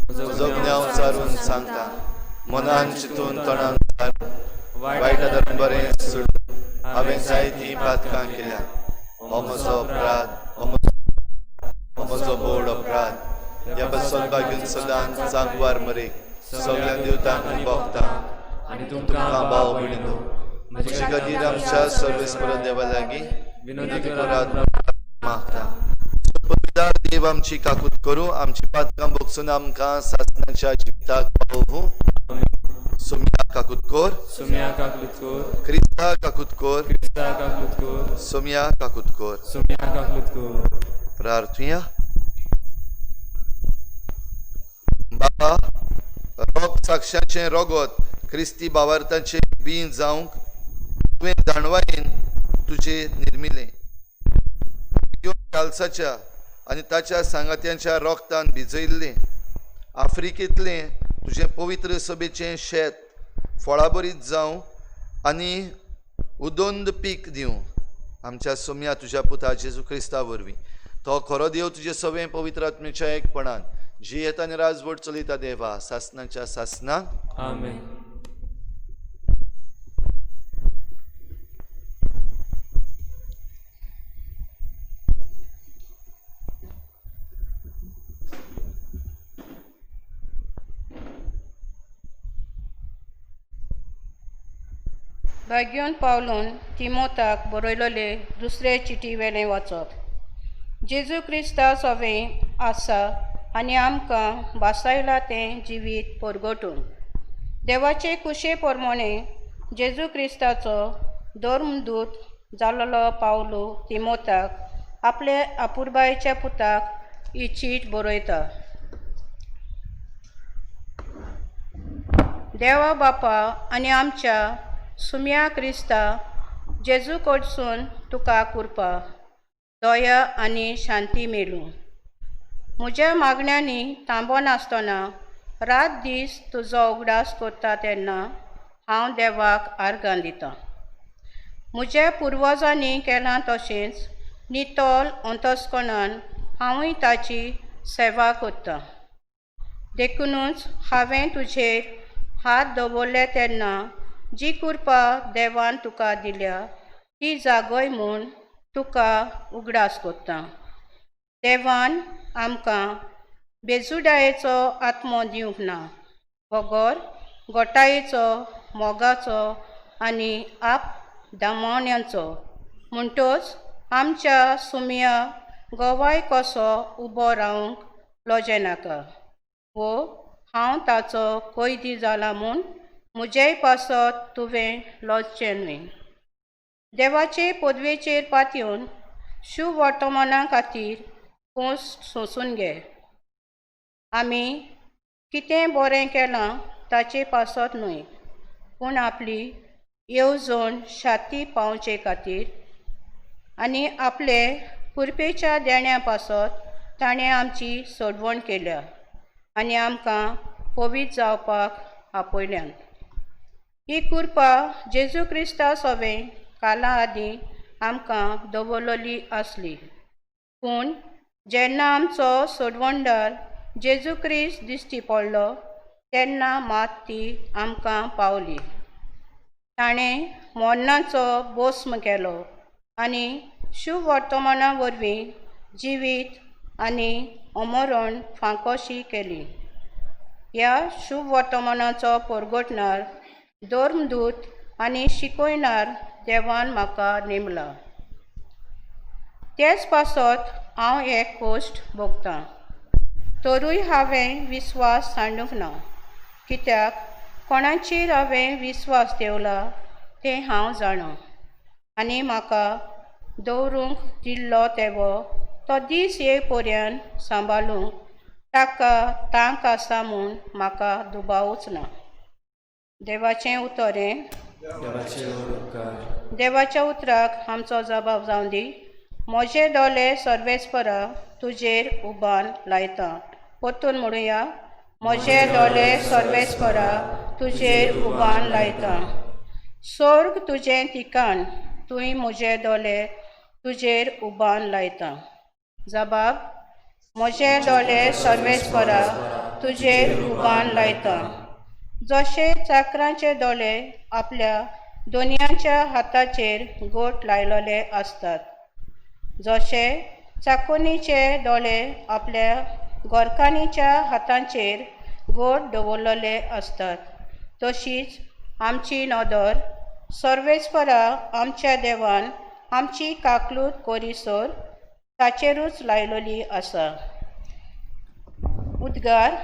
म्हजो गुन्यांव चारून सांगता, मनान चिंतून तोंडान सारून वायट आदारून बरें सोडून हांवें जायतीं पातकां केल्या. हो म्हजो अपराध, हो म्हजो बोड अपराध. ह्या पासत बागीन सदांच सांगवार मरेक सगळ्या देवतांक भोगता आनी तुमकां भाव भयणीनो म्हजे खातीर आमच्या सर्वेस्पर देवा लागीं विनंती करात मागता. पवित्र देव आमची काकूत करूं, आमची पातकां भोगसून आमकां सासणाच्या जिविताक पावोवं. सोम्या काकूत कोर, सोम्या काकलूत कोर, क्रिस्ता काकूत कोर, क्रिस्ता काकलूत कोर, सोम्या काकूत कोर. सोम्या काकलूत कोर. प्रार्थुया. बाबा, रोग साक्षाचें रोगत क्रिस्ती बावार्थाचें बीं जावंक तुवें जाणवायेन तुजें निर्मिलें. चार्ल्साच्या आनी ताच्या सांगात्यांच्या रोगतान भिजयल्लें आफ्रिकेंतलें तुजें पवित्र सभेचें शेत फळाबरीत जावं आनी उदंद पीक दिवं. आमच्या सोम्या तुज्या पुता जेजू क्रिस्ता वरवीं तो खरो देव तुजे सवें पवित्र आत्म्याच्या एकपणान जियेता आनी राजवट चलयता देवा सासनाच्या सासनाक. आमेन. भाग्योन पावलून तिमोताक बरयलोले दुसरे चिटी वेलें वाचप. जेजू क्रिस्ता सोवें आसा आनी आमकां भासायला तें जिवीत परगटून देवाचे कुशे प्रमाणे जेजू क्रिस्ताचो धर्मदूत जालोलो पावलू तिमोताक आपले अपुरबायेच्या पुताक ही चीट बरयता. देवा बापा आनी आमच्या सुम्या क्रिस्ता जेजू कडसून तुका कृपा, दया आनी शांती मेळूं. म्हज्या मागण्यांनी तांबो नासतना रात दीस तुजो उगडास करता तेन्ना हांव देवाक आर्गां दितां. म्हज्या पुर्वजांनी केलां तशेंच नितळ अंतस्कणान हांवूय ताची सेवा करतां. देखुनूच हांवें तुजेर हात दवरले तेन्ना जी कृपा देवान तुका दिल्या ती जागय म्हूण तुका उगडास करता. देवान आमकां बेजुडायेचो आत्मो दिवंक ना, बगर गोटायेचो, मोगाचो आनी आप दामोवण्याचो. म्हणटच आमच्या सुम्या गोवाय कसो उबो रावंक लजेनाका वो हांव ताचो कैदी जाला म्हूण म्हजेय पासत तुवें लजचें न्हय. देवाचे पदवेचेर पातयेवन शुभ वर्तमाना खातीर कोस सोंसून घे. आमी कितें बरें केलां ताचे पासत न्हय, पूण आपली येवजण शाती पावचे खातीर आनी आपले कुरपेच्या देण्या पासत ताणें आमची सोडवण केल्या आनी आमकां पवित्र जावपाक आपयल्यान. ही कृपा जेजू क्रिस्ता सोवें काला आदीं आमकां दवरलेली आसली, पूण जेन्ना आमचो सोडवणदार जेजू क्रिस्त दिश्टी पडलो तेन्ना मात ती आमकां पावली. ताणें मरणाचो भस्म केलो आनी शुभ वर्तमाना वरवीं जिवीत आनी अमरण फांकोशी केली. ह्या शुभ वर्तमानाचो परगटणार धर्मदूत आनी शिकयणार देवान म्हाका नेमला. तेच पासत हांव एक कश्ट भोगतां, तरूय हांवें विस्वास सांडूंक ना, कित्याक कोणाचेर हांवें विस्वास दवरला तें हांव जाणा आनी म्हाका दवरूंक दिल्लो तेवो तो दीस ये पर्यंत सांबाळूंक ताका तांक आसा म्हूण म्हाका दुबावूच ना. देवाचें उतर हें. देवाच्या उतराक आमचो जबाब जावं दी. म्हजे दोळे सर्वेस्परा तुजेर उबान लायता. परतून म्हणुया, म्हजे दोळे सर्वेस्परा तुजेर उबान लायता. स्वर्ग तुजें ठिकाण, तूं म्हजे दोळे तुजेर उबान लायता. जबाब, म्हजे दोळे सर्वेस्परा तुजेर उबान लायता. जशे चाकरांचे दोळे आपल्या दोनयांच्या हाताचेर गोट लायलेले आसतात, जशे चाकोनीचे दोळे आपल्या गोरकानीच्या हातांचेर गोट दवरलेले आसतात, तशीच आमची नदर सर्वेस्परा आमच्या देवान आमची काकलूत करीसर ताचेरूच लायलेली आसा. उद्गार.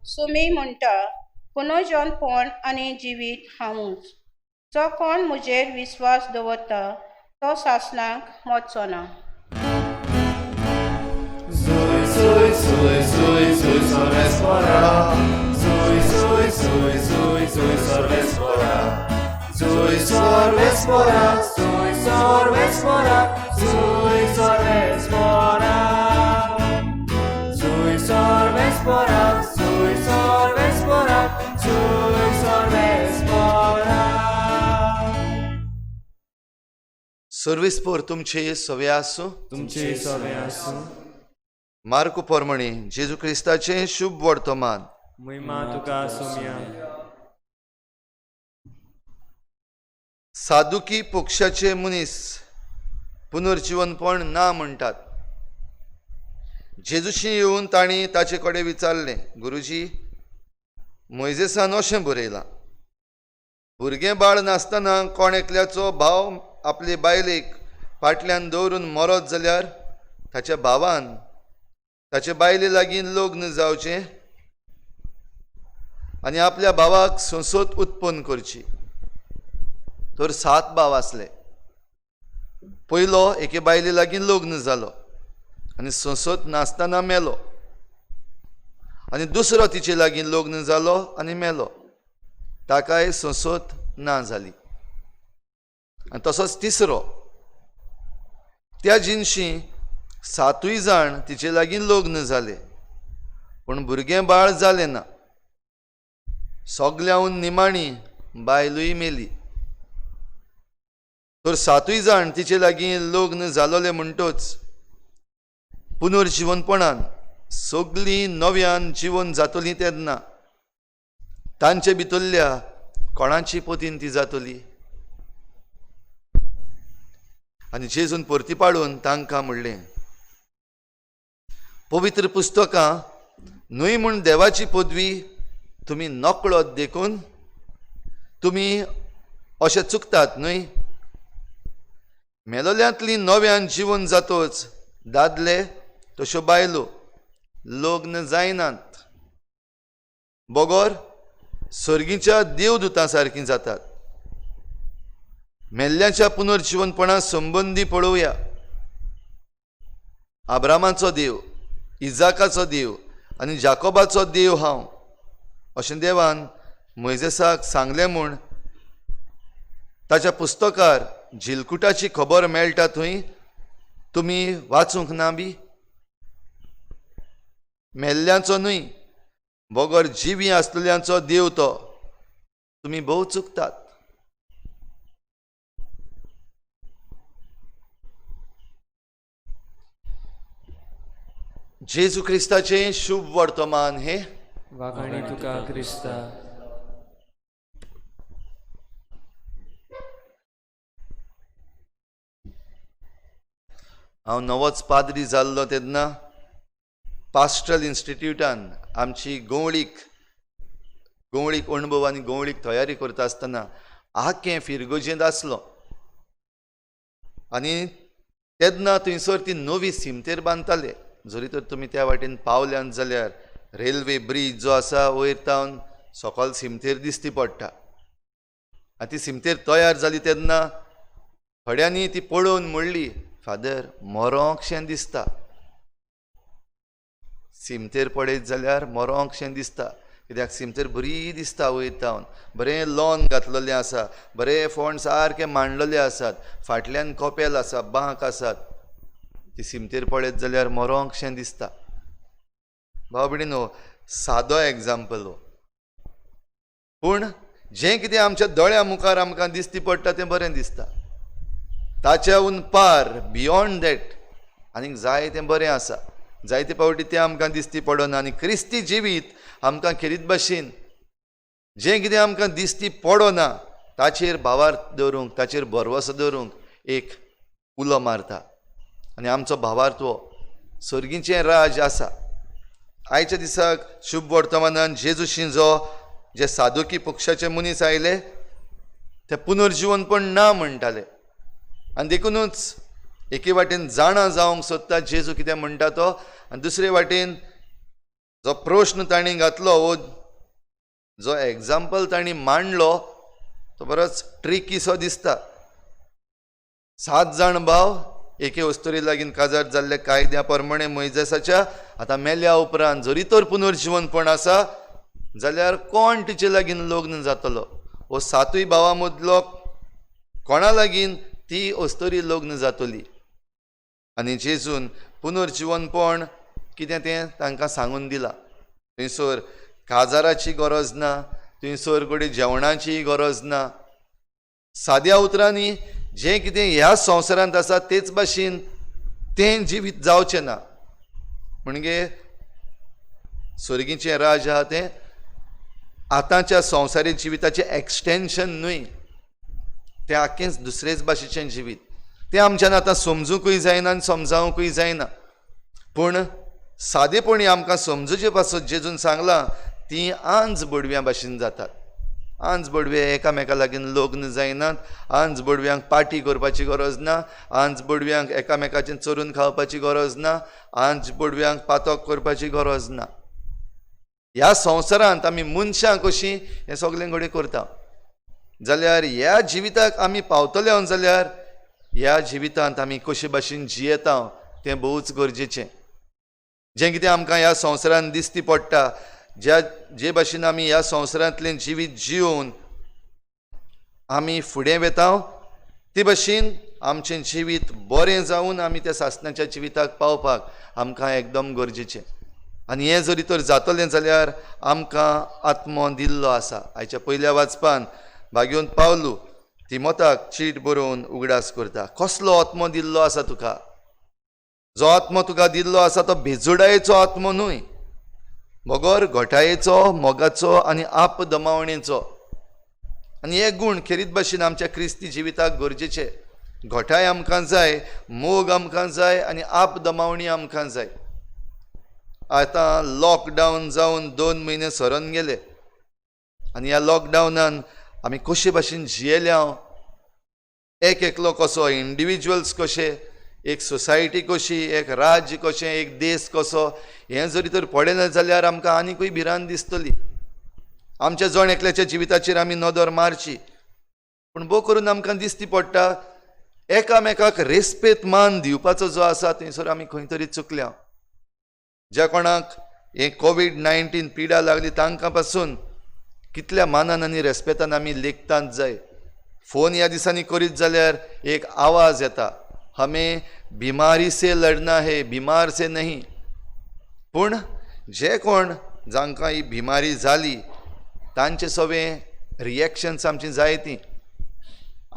सुमी म्हणटा, पुनर्जनपण आनी जिवीत हांवूच. जो कोण म्हजेर विस्वास दवरता तो सासणाक मरचो ना. सर्वेस्पोर तुमचे सवे आसूं. तुमचे सवे आसूं. मार्कू पोरमणी जेजू क्रिस्ताचें शुभ वर्तमान. महिमा तुका सोम्या. सादुकी पक्षाचे मनीस पुनर्जीवनपण ना म्हणटात. जेजूशी येवन तांणी ताचे कडेन विचारलें, गुरुजी, मोयजेसान अशें बरयलां, भुरगें बाळ नासतना कोण एकल्याचो भाव आपले बायलेक फाटल्यान दवरून मरत जाल्यार ताच्या भावान ताचे बायले लागीं लग्न जावचें आनी आपल्या भावाक संसद उत्पन्न करची. तर 7 भाव आसले. पयलो एके बायले लागीं लग्न जालो आनी संसद नासतना मेलो, आनी दुसरो तिचे लागीं लग्न जालो आनी मेलो, ताकाय संसद ना जाली. आनी तसोच तिसरो. त्या जिनशी 7 जाण तिचे लागीं लग्न जाले, पूण भुरगें बाळ जालें ना. सगल्याहून निमाणी बायलूय मेली. तर 7 जाण तिचे लागीं लग्न जालोले म्हणटच पुनर्जिवनपणान सगलीं नव्यान जिवन जातलीं तेन्ना तांचे भितरल्या कोणाची पतीन ती जातली? आनी जेजून परती पाडून तांकां म्हणलें, पवित्र पुस्तकां न्हय म्हूण देवाची पदवी तुमी नकळत देखून तुमी अशें चुकतात न्हय. मेलोल्यांतली नव्यान जिवन जातोच दादले तश्यो बायलो लग्न जायनात, बगर सर्गीच्या देवदूतां सारकीं जातात. मेल्ल्याच्या पुनर्जिवनपणा संबंदी पळोवया. आब्रामाचो देव, इजाकाचो देव आनी जाकोबाचो देव हांव अशें देवान मोयजेसाक सांगलें म्हूण ताच्या पुस्तकार झिलकुटाची खबर मेळटा थंय तुमी वाचूंक ना बी? मेल्ल्यांचो न्हय बगर जिवी आसलेल्यांचो देव तो. तुमी भोव चुकतात. जेजू क्रिस्ताचें शुभ वर्तमान हें. वाखाणी तुका क्रिस्ता. हांव नवोच पाद्री जाल्लो तेन्ना पास्ट्रल इन्स्टिट्यूटान आमची गंवळीक गंवळीक अणभव आनी गंवळीक तयारी करता आसतना आकें फिरगोजेंत आसलो आनी तेन्ना थंयसर ती नवी सिमतेर बांदताले. जरी तर तुमी त्या वाटेन पावल्यान जाल्यार रेल्वे ब्रीज जो आसा वयर तावन सकयल सिमतेर दिसती पडटा. आनी ती सिमतेर तयार जाली तेन्ना थोड्यांनी ती पळोवन म्हणली, फादर मरोंकशें दिसता. सिमतेर पळयत जाल्यार मरोंकशें दिसता, कित्याक सिमतेर बरी दिसता वयर तावन, बरें लॉन घातलेलें आसा, बरें फोंड सारके मांडलेले आसात, फाटल्यान कपेल आसा, बांक आसात. ती सिमतेर पळयत जाल्यार मरोंकशें दिसता. भाव भयणीनो, सादो एग्जाम्पल हो, पूण जें कितें आमच्या दोळ्या मुखार आमकां दिसती पडटा तें बरें दिसता. ताच्याहून पार, बियोंड that आनीक जाय तें बरें आसा. जायते फावटी तें आमकां दिसती पडना आनी क्रिस्ती जिवीत आमकां खेरीत भाशेन जें कितें आमकां दिसती पडना ताचेर भावार्थ दवरूंक, ताचेर भरवंसो दवरूंक एक उलो मारता. आनी आमचो भावार्थ हो सर्गीचें राज आसा. आयच्या दिसाक शुभ वर्तमानान जेजू शिंजो जे सादुकी पक्षाचे मनीस आयले ते पुनर्जिवनपण ना म्हणटाले आनी देखुनूच एके वाटेन जाणा जावंक सोदता जेजू कितें म्हणटा तो, आनी दुसरे वाटेन जो प्रश्न तांणी घातलो वो जो एग्जाम्पल तांणी मांडलो तो बरोच ट्रिकीसो दिसता. 7 जाण भाव एके अस्तुरी लागीं काजार जाल्ले कायद्या प्रमाणे मोयजेसाच्या आतां मेल्या उपरांत जरी तर पुनर्जिवनपण आसा जाल्यार कोण तिचे लागीं लग्न जातलो? वो 7 भावां मदलो कोणा लागीं ती अस्तुरी लग्न जातली? आनी जेजून पुनर्जिवनपण कितें तें तांकां सांगून दिलां. थंयसर काजाराची गरज ना, थंयसर घडये जेवणाचीय गरज ना. साद्या उतरांनी जें कितें ह्या संवसारांत आसा तेच भाशेन तें जिवीत जावचें ना. म्हणजे सर्गीचें राज आहा तें आतांच्या संवसारीक जिविताचें एक्सटेंशन न्हय, तें आख्खेंच दुसरेच भाशेचें जिवीत. तें आमच्यान आतां समजुंकूय जायना आनी समजावंकूय जायना, पूण सादेपणी आमकां समजुचे पासत जेजून सांगलां तीं आंज बडव्यां भाशेन जातात. आंज बडवे एकामेका लागीं लग्न जायनात, आंज बडव्यांक पार्टी करपाची गरज ना, आंज बडव्यांक एकामेकाचें चोरून खावपाची गरज ना, आंज बडव्यांक पातक करपाची गरज ना. ह्या संवसारांत आमी मनशां कशीं हें सगळें घडये करता जाल्यार ह्या जिविताक आमी पावतले जाल्यार ह्या जिवितांत आमी कशे भाशेन जियेता तें भोवच गरजेचें. जें कितें आमकां ह्या संवसारांत दिसती पडटा, ज्या जे भाशेन आमी ह्या संवसारांतलें जिवीत जियोवन आमी फुडें वेता ते भाशेन आमचें जिवीत बरें जावन आमी त्या सासणाच्या जिविताक पावपाक आमकां एकदम गरजेचें. आनी हें जरी तर जातलें जाल्यार आमकां आत्मो दिल्लो आसा. आयच्या पयल्या वाचपान भाग्योवन पावलू तिमोताक चीट बरोवन उगडास करता, कसलो आत्मो दिल्लो आसा तुका? जो आत्मो तुका दिल्लो आसा तो भेजुडायेचो आत्मो न्हय, बगर घोटायेचो, मोगाचो आनी आपदमावणेचो. आनी हे गूण खेरीत भाशेन आमच्या क्रिस्ती जिविताक गरजेचे. घोटाय आमकां जाय, मोग आमकां जाय आनी आपदमावणी आमकां जाय. आतां लॉकडावन जावन 2 म्हयने सरून गेले आनी ह्या लॉकडावनान आमी कशे भाशेन जियेल्या, एक एकलो कसो, इंडिविज्युअल्स कशे, एक सोसायटी कशी, एक राज्य कशें, एक देश कसो, हें जरी तर पळयलें जाल्यार आमकां आनीकूय भिरांत दिसतली. आमच्या जण एकल्याच्या जिविताचेर आमी नदर मारची, पूण भोव करून आमकां दिसती पडटा एकामेकाक रेस्पेत मान दिवपाचो जो आसा थंयसर आमी खंय तरी चुकल्या. ज्या कोणाक हें कोवीड-19 पिडा लागली तांकां पासून कितल्या मानान आनी रेस्पेतान आमी लेखतात जाय. फोन ह्या दिसांनी करीत जाल्यार एक आवाज येता, हमें बिमारी से लढना है, बिमार से नहीं. पूण जे कोण जांकां ही बिमारी जाली तांचे सगळे रिएक्शन्स आमची जायतीं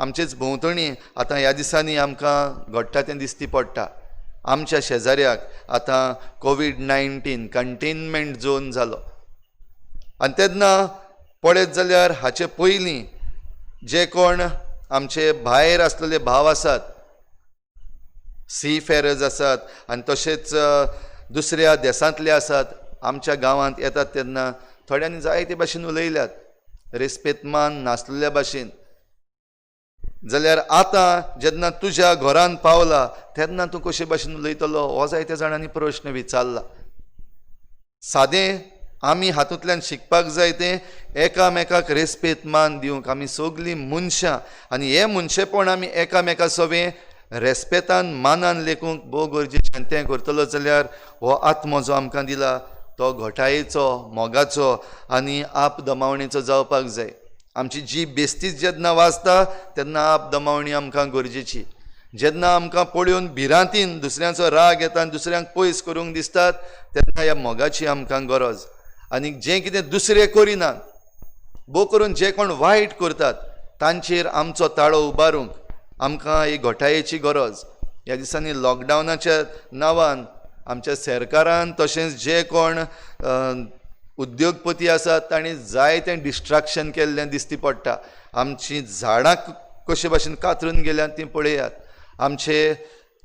आमचेच भोंवतणी आतां ह्या दिसांनी आमकां घडटा तें दिसती पडटा. आमच्या शेजाऱ्याक आतां कोवीड-19 कंटेनमेंट झोन जालो आनी तेन्ना पळयत जाल्यार हाचे पयलीं जे कोण आमचे भायर आसलेले भाव आसात, सी फेरर्स आसात आनी तशेंच दुसऱ्या देशांतले आसात, आमच्या गांवांत येतात तेन्ना थोड्यांनी जायते भाशेन उलयल्यात, रेस्पेत मान नासलेल्या भाशेन. जाल्यार आतां जेन्ना तुज्या घरान पावला तेन्ना तूं कशे भाशेन उलयतलो हो जायत्या जाणांनी प्रश्न विचारला. सादें आमी हातूंतल्यान शिकपाक जाय तें एकामेकाक रेस्पेत मान दिवंक. आमी सगलीं मनशां आनी हें मनशेपण आमी एकामेका सवें रेस्पेतान मानान लेखूंक भोव गरजेचें. आनी तें करतलो जाल्यार हो आत्मो जो आमकां दिला तो घोटायेचो, मोगाचो आनी आपदमावणेचो जावपाक जाय. आमची जीब बेस्तीच जेन्ना वाजता तेन्ना आपदमावणी आमकां गरजेची. जेन्ना आमकां पळोवन भिरांतीन दुसऱ्यांचो राग येता आनी दुसऱ्यांक पयस करूंक दिसतात तेन्ना ह्या मोगाची आमकां गरज. आनी जें कितें दुसरे करिनात, भोव करून जे कोण वायट करतात तांचेर आमचो ताळो उबारूंक आमकां ही घोटायेची गरज. ह्या दिसांनी लॉकडावनाच्या नांवान आमच्या सरकारान तशेंच जे कोण उद्योगपती आसात तांणी जायतें डिस्ट्रक्शन केल्लें दिसती पडटा. आमचीं झाडां कशे भाशेन कातरून गेल्यात तीं पळयात, आमचे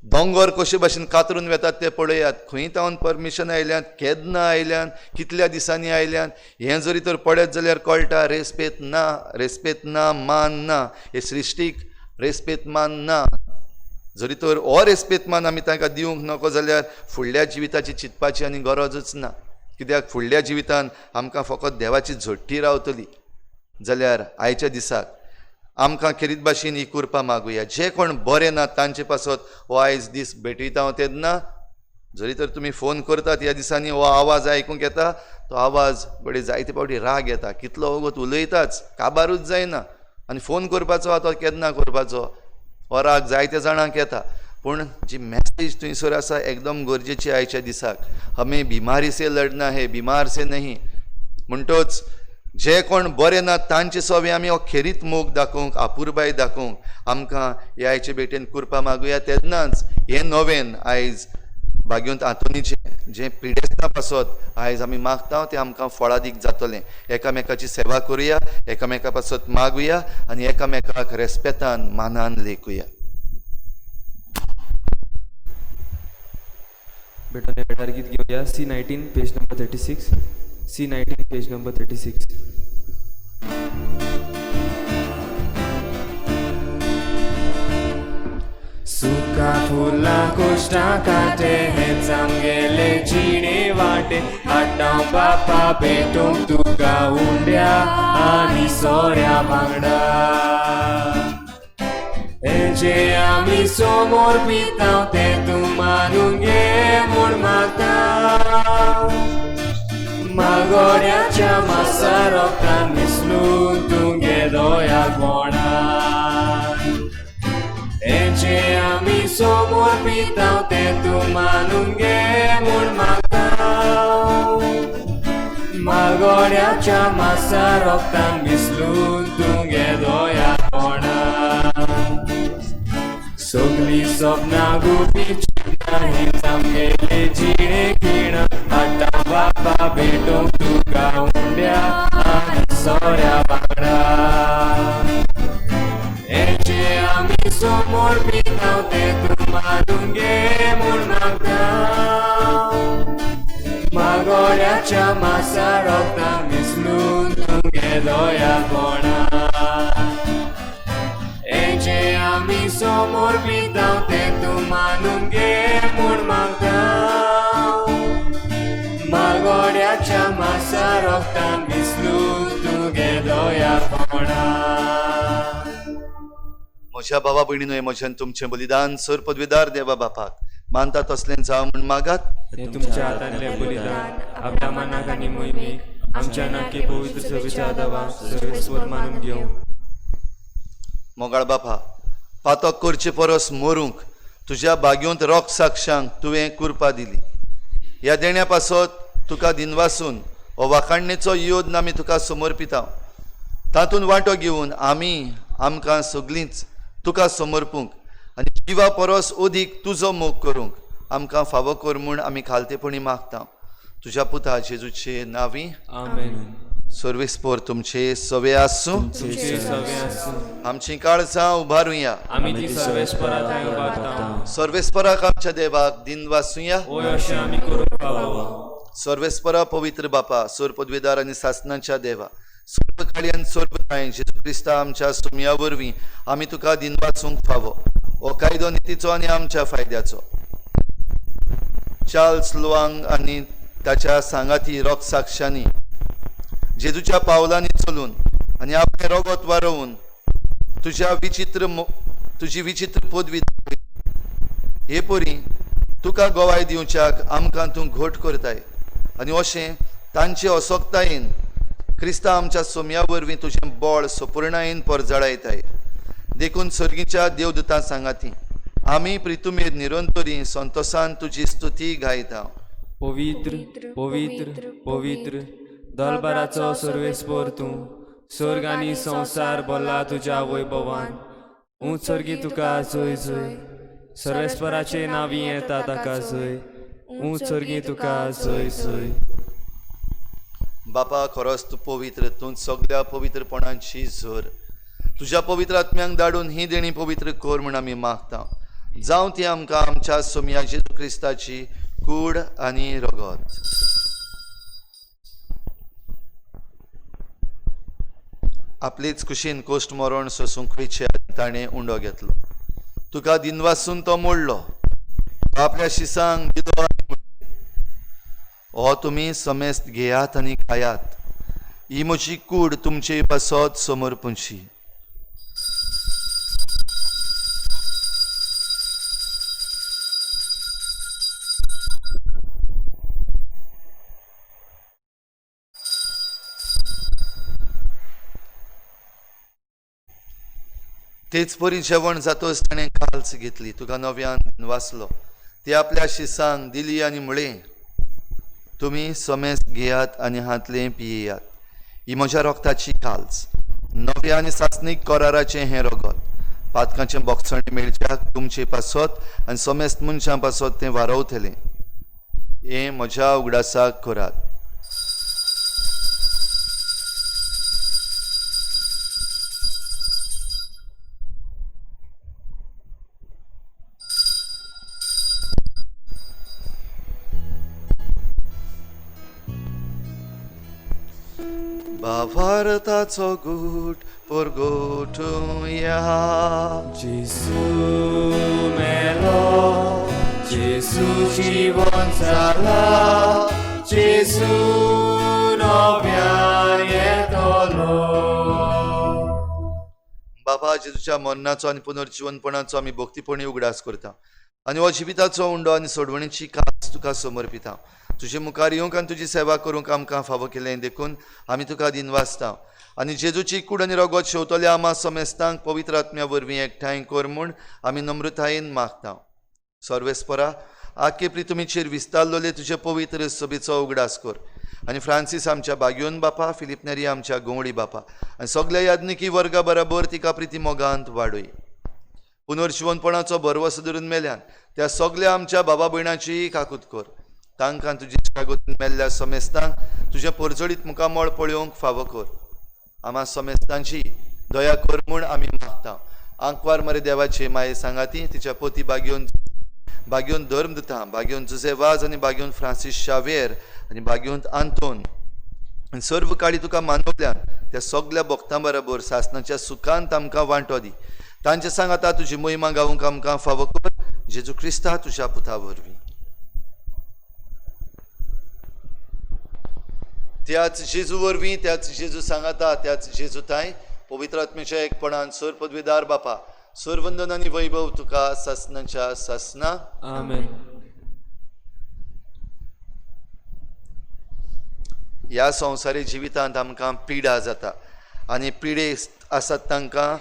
दोंगर कशे भाशेन कातरून वेतात ते पळयात, खंय तावन परमिशन आयल्यात, केन्ना आयल्यात, कितल्या दिसांनी आयल्यात, हें जरी तर पळयत जाल्यार कळटा रेस्पेत ना, रेस्पेत ना, मान ना, हे सृश्टीक रेस्पेत मान ना. जरी तर हो रेस्पेत मान आमी तांकां दिवंक नको जाल्यार फुडल्या जिविताची चिंतपाची आनी गरजूच ना. कित्याक फुडल्या जिवितान आमकां फकत देवाची झोट्टी रावतली. जाल्यार आयच्या दिसाक आमकां खेरीत भाशेन ही कृपा मागुया. जे कोण बरे ना तांचे पासत हो आयज दीस भेटयता हांव तेन्ना जरी तर तुमी फोन करतात ह्या दिसांनी हो आवाज आयकूंक येता, तो आवाज बडे जायते फावटी राग येता, कितलो वगत उलयताच काबारूच जायना आनी फोन करपाचो आतां केन्ना करपाचो हो राग जायत्या जाणांक येता. पूण जी मॅसेज थंयसर आसा एकदम गरजेची आयच्या दिसाक, हमें बिमारी से लढना है, बिमार से नहीं. म्हणटोच जे कोण बरे ना तांचे सवे आमी हो खेरीत मोग दाखोवंक, आपुरबाय दाखोवंक आमकां ह्या आयचे भेटेन कृपा मागुया. तेन्नाच हें नवेन आयज भाग्यवंत आंतोनीचें जें पिडेस्तां पासत आयज आमी मागता तें आमकां फळादीक जातलें. एकामेकाची सेवा करुया, एकामेका पासत मागुया आनी एकामेकाक रेस्पेतान मानान लेखुया. भेटून वेळार गीत घेवया. C19 page number 36, C19 page number 36. सुका फुलां कोश्टां काटे हेच आमगेले जिणे वाटे, हाडटा बापा भेटूंक तुका उंड्या आनी सोऱ्या वांगडा. हे जे आमी समोर पिता तें तूं मारून घे म्हूण मागता, मागोड्याच्या मासा रोगतान मिसलून तुगे दोयाक बोणान. हे जे आमी समोर पिता तें तूं मानून घे म्हूण मागता, मागोड्याच्या मासा रोगतान मिसलून तुगे दोयाक बोणान. सगळीं सपनां गुपी ना हीच आमगेले जिणे खीण आतां बापा भेटोवंक तुका उंड्या आनी सोऱ्या वांगडा. हेचे आमी समोर पिताव तें तूं मानून घे म्हूण मागता. मागोड्याच्या मासा रोगता मिसळून तुगे दया कोणा. हेचे आमी समोर पिताव तें तूं मानून घे म्हूण मागता. मागोड्याच्या मासा रोगता मिसळून तुगे दया कोणा. म्हज्या भावा भयणीनो, हें म्हजें तुमचें बलिदान सर पदवीदार देवा बापाक मानता तसलें जावं म्हूण मागात. हें तुमच्या हातांतलें बलिदान आपल्या मनाक आनी मोहिमेक आमच्या नाके पवित्र सभेच्या आदावा सर्वेस्पर मानून घेवं. मोगाळ बापा, पातक करचे परस मरूंक तुज्या बागयोंत रोग साक्षांक तुवें कुरपा दिली. ह्या देण्या पासत तुका दिनवासून हो वाखाणणेचो योद्न आमी तुका समर्पिता. तातूंत वांटो घेवन आमी आमकां सगळींच तुका समर्पूंक आनी जिवा परस अदीक तुजो मोग करूंक आमकां फावो कर म्हूण आमी खालतेपणी मागता. तुज्या पुता जेजूचे नांवी आमेन. सर्वेस्पर तुमचे सवे आसूं. तुमचे सवे आसूं. आमची काळजां उबारुया. आमी ती सर्वेस्परा थंय उबारता. सर्वेस्पराक आमच्या देवाक दिनवासुया. ओय अशें आमी करूंक फावो. सर्वेस्परा पवित्र बापा, सोर पदवेदार आनी सासनाच्या देवा, सर्व काळी आनी सर्व ठांय जेजू क्रिस्ता आमच्या सुमया वरवीं आमी तुका दिनवासूंक फावो. हो कायदो नितीचो आनी आमच्या फायद्याचो. चार्ल्स लुआंग आनी ताच्या सांगाती रोग साक्षांनी जेजूच्या पावलांनी चलून आनी आपलें रोगत वारोवन तुज्या विचित्र तुजी विचित्र पदवी हे परी तुका गवाय दिवच्याक आमकां तूं घट करताय आनी अशें तांचे असक्तायेन क्रिस्ता आमच्या सोम्या वरवीं तुजें बळ सपुर्णायेन परजळायताय. देखून सर्गीच्या देवदूतां सांगाती आमी प्रितुमेर निरंतरी संतोसान तुजी स्तुती गायता. पवित्र पवित्र पवित्र दलबाराचो सर्वेस्पर तूं, स्वर्ग आनी संवसार भरला तुज्या वैभवान. ऊंच स्वर्गी तुका जय जय, सर्वेस्पराचे नांवी येता ताका जय. ऊंच स्वर्गी तुका जय जय. बापा, खरोच तूं पवित्र, तूं सगळ्या पवित्रपणाची झर. तुज्या पवित्र आत्म्यांक धाडून ही देणी पवित्र कर म्हूण आमी मागता. जावं ती आमकां आमच्या सोमया जेजू क्रिस्ताची कूड आनी रगत. आपलेच कुशीन कोश्ट मरण सोसूंक वयचे ताणें उंडो घेतलो. तुका दिनवासून तो मोडलो, आपल्या शिसांक दिलो आनी म्हणलें, हो तुमी समेस्त घेयात आनी खायात, ही म्हजी कूड तुमचे पासत समर्पूंची. तेच परी जेवण जातच ताणें काल्स घेतली, तुका नव्यान वाचलो, ती आपल्या शिसांक दिली आनी म्हळें, तुमी समेस्त घेयात आनी हातलें पियेयात, ही म्हज्या रोगताची काल्स, नव्या आनी सासणीक कराराचें हें रगत, पातकांचें बोगसणें मेळच्याक तुमचे पासत आनी समेस्त मनशां पासत तें वारवतलें. हें म्हज्या उगडासाक करात. भावार्थाचो गूट परगोटुया. जेजू मेलो, जेजू जिवन जाला, जेजू नव्यान येतलो. बाबा, जेजूच्या मरणाचो आनी पुनर्जिवनपणाचो आमी भक्तीपणी उगडास करता आनी हो जिविताचो उंडो आनी सोडवणीची कास तुका समर्पिता. तुजे मुखार येवंक आनी तुजी सेवा करूंक आमकां फावो केलें देखून आमी तुका दिनवासता आनी जेजूची कूड आनी रगत शेवतल्या आमा समेस्तांक पवित्र आत्म्या वरवीं एकठांय कर म्हूण आमी नम्रतायेन मागता. सर्वेस्परा, आखे प्रितुमीचेर विस्तारलेले तुजे पवित्र सभेचो उगडास कर आनी फ्रांसीस आमच्या बागयोन बापा, फिलीप नेरी आमच्या गोंवडी बापा आनी सगल्या याज्ञिकी वर्गा बराबर तिका प्रिती मोगांत वाडय. पुनर्जिवनपणाचो भरवंसो धरून मेल्यान त्या सगल्या आमच्या बाबा भयणाची काकूत कर. तांकां तुजी शागोतीन मेल्ल्या समेस्तांक तुजें परजळीत मुखामळ पळोवंक फावो कर. आमा समेस्तांची दया कर म्हूण आमी मागता. आंकवार मरे देवाची माये सांगाती तिच्या पोती बागेवन बागेवन धर्म दिता, बागेवन जुजे वाज आनी बागेवन फ्रांसीस शावेर आनी बागेवन आंतोन आनी सर्व काळी तुका मानवल्यान त्या सगल्या भक्तां बरोबर सासणाच्या सुखांत आमकां वांटो दी. तांचे सांगाता तुजी मोहिमा गावूंक आमकां फावो कर, जेजू क्रिस्ता तुज्या पुता वरवीं. त्याच जेजू वरवीं, त्याच जेजू सांगाता, त्याच जेजू ताय पवित्र आत्म्याच्या एकपणान सर पदवीदार बापा सरवंदन आनी वैभव तुका सासणाच्या सासना. आमेन. ह्या संवसारी जिवितांत आमकां पिडा जाता आनी पिडे आसात तांकां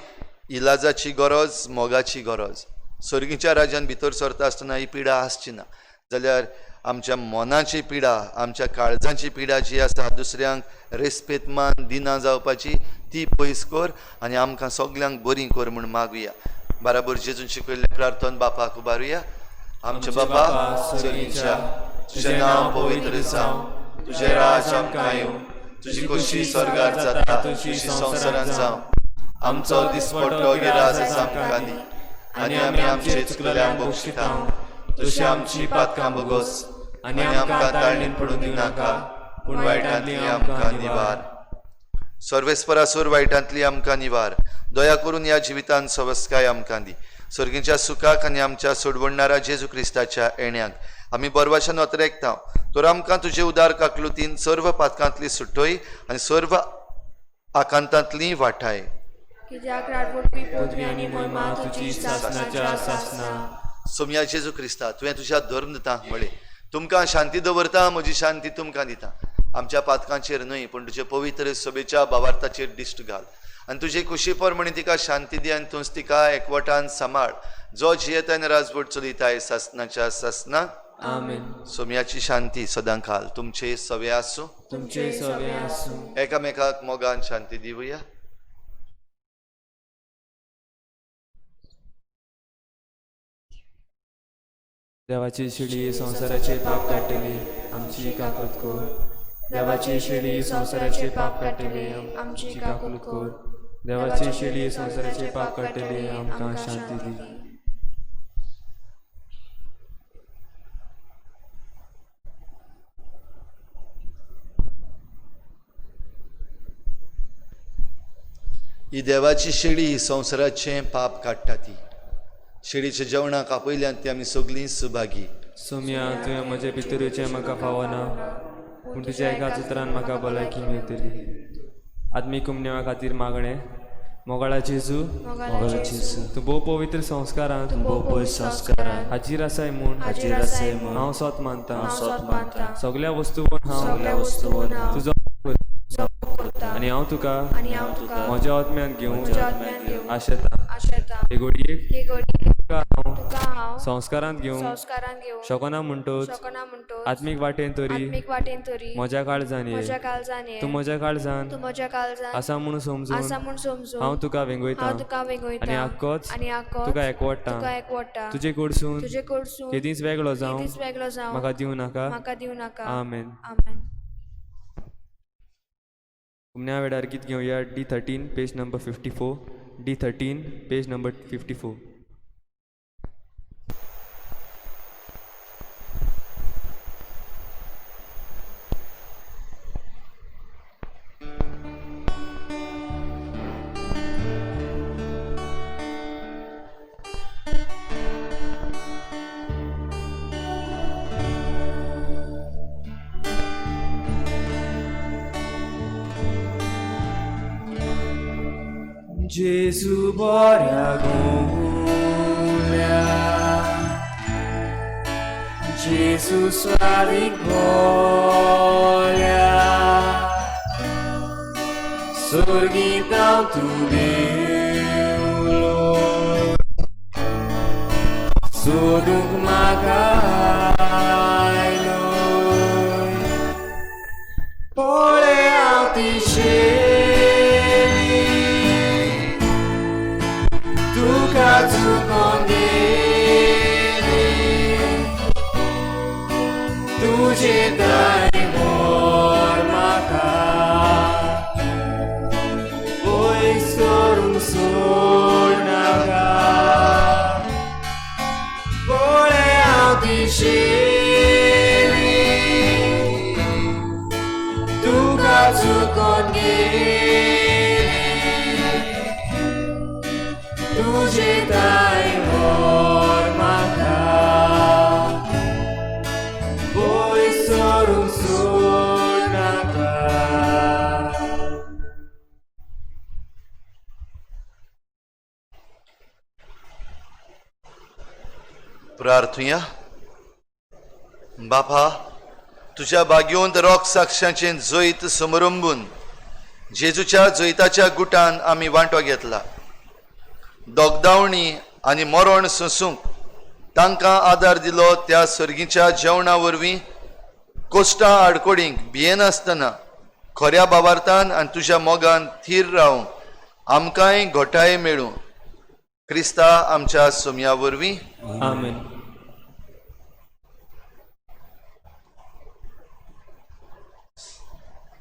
इलाजाची गरज, मोगाची गरज. सर्गीच्या राज्यान भितर सरता आसतना ही पिडा आसची ना जाल्यार आमच्या मनाची पिडा, आमच्या काळजाची पिडा जी आसा दुसऱ्यांक रेस्पेत मान दिना जावपाची ती पयस कर आनी आमकां सगल्यांक बरी कर म्हूण मागुया. बराबर जेजून शिकयल्लें प्रार्थन बापाक उबारुया. आमच्या बापा सर्गीच्या, तुजें नांव पवित्र जावं, तुजें राज आमकां येवं, तुजी खोशी स्वर्गार जाता तशी संवसारांत जावं. आमचो दिसपट्टो गिराज आमकां दी आनी आमी आमचे चुकल्यांक बक्षिता तशी आमची पातकां भोगोस आनी आमकां ताळणीन पडून दिनाका, पूण वायटांतली आमकां निवार. सर्वेस्परासूर वायटांतली आमकां निवार. दया करून ह्या जिवितांत सवस्काय आमकां दी. सर्गीच्या सुखाक आनी आमच्या सोडवणणारा जेजू क्रिस्ताच्या येण्याक आमी बरवाशान अतरेकता. तर आमकां तुजे उदार काकलुतीन सर्व पातकांतली सुटय आनी सर्व आकांतांतली वाठाय. सोमया जेजू क्रिस्ता, तुवें तुज्या धर्म दिता म्हळें, तुमकां शांती दवरता, म्हजी शांती तुमकां दिता. आमच्या पातकांचेर न्हय पूण तुजे पवित्र सभेच्या भावार्थाचेर दिश्ट घाल आनी तुजे कुशी प्रमाणे तिका शांती दी आनी तूंच तिका एकवटान सांबाळ, जो जियेता आनी राजवट चलयताय सासणाच्या सासना. आमेन. सोम्याची शांती सदां काल तुमचे सवे आसूं, तुमचे सवे आसूं. एकामेकाक मोगान शांती दिवया. देवाची शिडी संवसाराचे पाप काडटली, आमची काकूत कर. देवाची शिडी संवसाराचे पाप काडटली, आमची काकूत कर. देवाची शिडी संवसाराचे पाप काडटली, आमकां शांती दी. ही देवाची शेळी संवसाराचें पाप काडटा. ती शेळीच्या जेवणाक आपयल्यान ती आमी सगळीं सुभागी. सोम्या, तुवें म्हजे भितर येवचें म्हाका फावना, पूण तुज्या एकाच उतरान म्हाका भलायकी मेळटली. आत्मीक उमनेवा खातीर मागणें. मोगाळा जेजू, तूं भोव पवित्र संस्कारांत हाजीर आसाय म्हूण हांव सोत मानता. सगल्या वस्तूंवर हांव तुजो आनी हांव तुका म्हज्या आत्म्यान घेवंक आशेता. हे घडयेक तुका हांव संस्कारांत घेवंक शकना म्हणटोच आत्मीक वाटेन तरी म्हज्या काळजान ये. तूं म्हज्या काळजान आसा म्हूण समजून हांव तुका वेंगयता आनी आक्कोच तुका एकवडटा. तुजे कडसून केदींच वेगळो जावं म्हाका दिवं नाका. आमेन. उमण्या वेळार गीत घेवया. D13 page number 54. D13 page number 54. Gesù boria gulia, Gesù suavi gloria, sorgita tu Dio, soduk makailo, pole alti cieli, tu चुकोन गेली तुजे ताय व्हर म्हाका पयस सरूंक सोड नाका. प्रार्थुया. बापा, तुज्या भाग्यवंत रोग साक्षांचें जैत समरंबून जेजूच्या जैताच्या गुटान आमी वांटो घेतला. दोगदावणी आनी मरण सोंसूंक तांकां आदार दिलो त्या सर्गीच्या जेवणा वरवीं कोश्टां आडकोडींक भियेनासतना खऱ्या बाबार्थान आनी तुज्या मोगान थीर रावूंक आमकांय घोटाय मेळूं, क्रिस्ता आमच्या सोमया वरवीं. आमेन.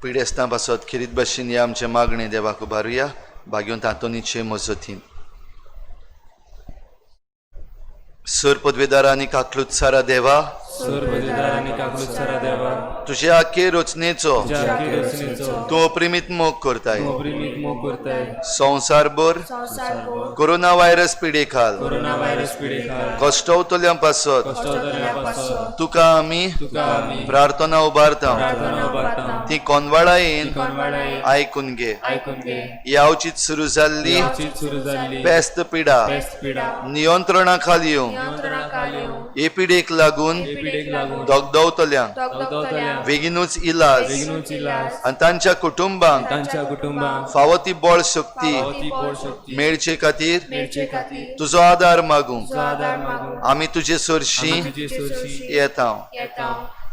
पिडेस्तां पासत खेरीत भाशेन ह्या आमचें मागणें देवाक उबारुया भाग्यवंत आंतोनीचे मजतीन. सर पदवेदार आनी काकलूत सारा देवा, सर्वदेदार आनी काकलूत सारा देवा, तुजे आखे रचनेचो तुज्या आखे रचनेचो तूं अप्रिमीत मोग करताय. तूं अप्रिमीत मोग करताय. संवसारभर कोरोना व्हायरस पिडेखाल कोरोना व्हायरस पिडेखाल कश्टवतल्यां पासत कश्टवतल्या पासत तुका आमी तुका आमी प्रार्थना उबारता. प्रार्थना उबारता. ती कोनवाळायेन कोनवाळायेन आयकून घे. आयकून घे. यावचीत सुरू जाल्ली यावचीत सुरू जाल्ली पेस्त पिडा पेस्त पिडा नियंत्रणा खाल येवंक, नियंत्रणा खाल येवंक, हे पिडेक लागून हे पिडेक लागून दगदवतल्यांक दगदवतल्यांक बेगीनूच इलाज बेगीनूच इलाज आनी तांच्या कुटुंबांक तांच्या कुटुंबांक फावो ती बळ शक्ती फावो ती बळ शक्ती मेळचे खातीर मेळचे खातीर तुजो आदार मागूंक तुजो आदार मागूंक आमी तुजे सरशी आमी तुजे सरशी येता. येता.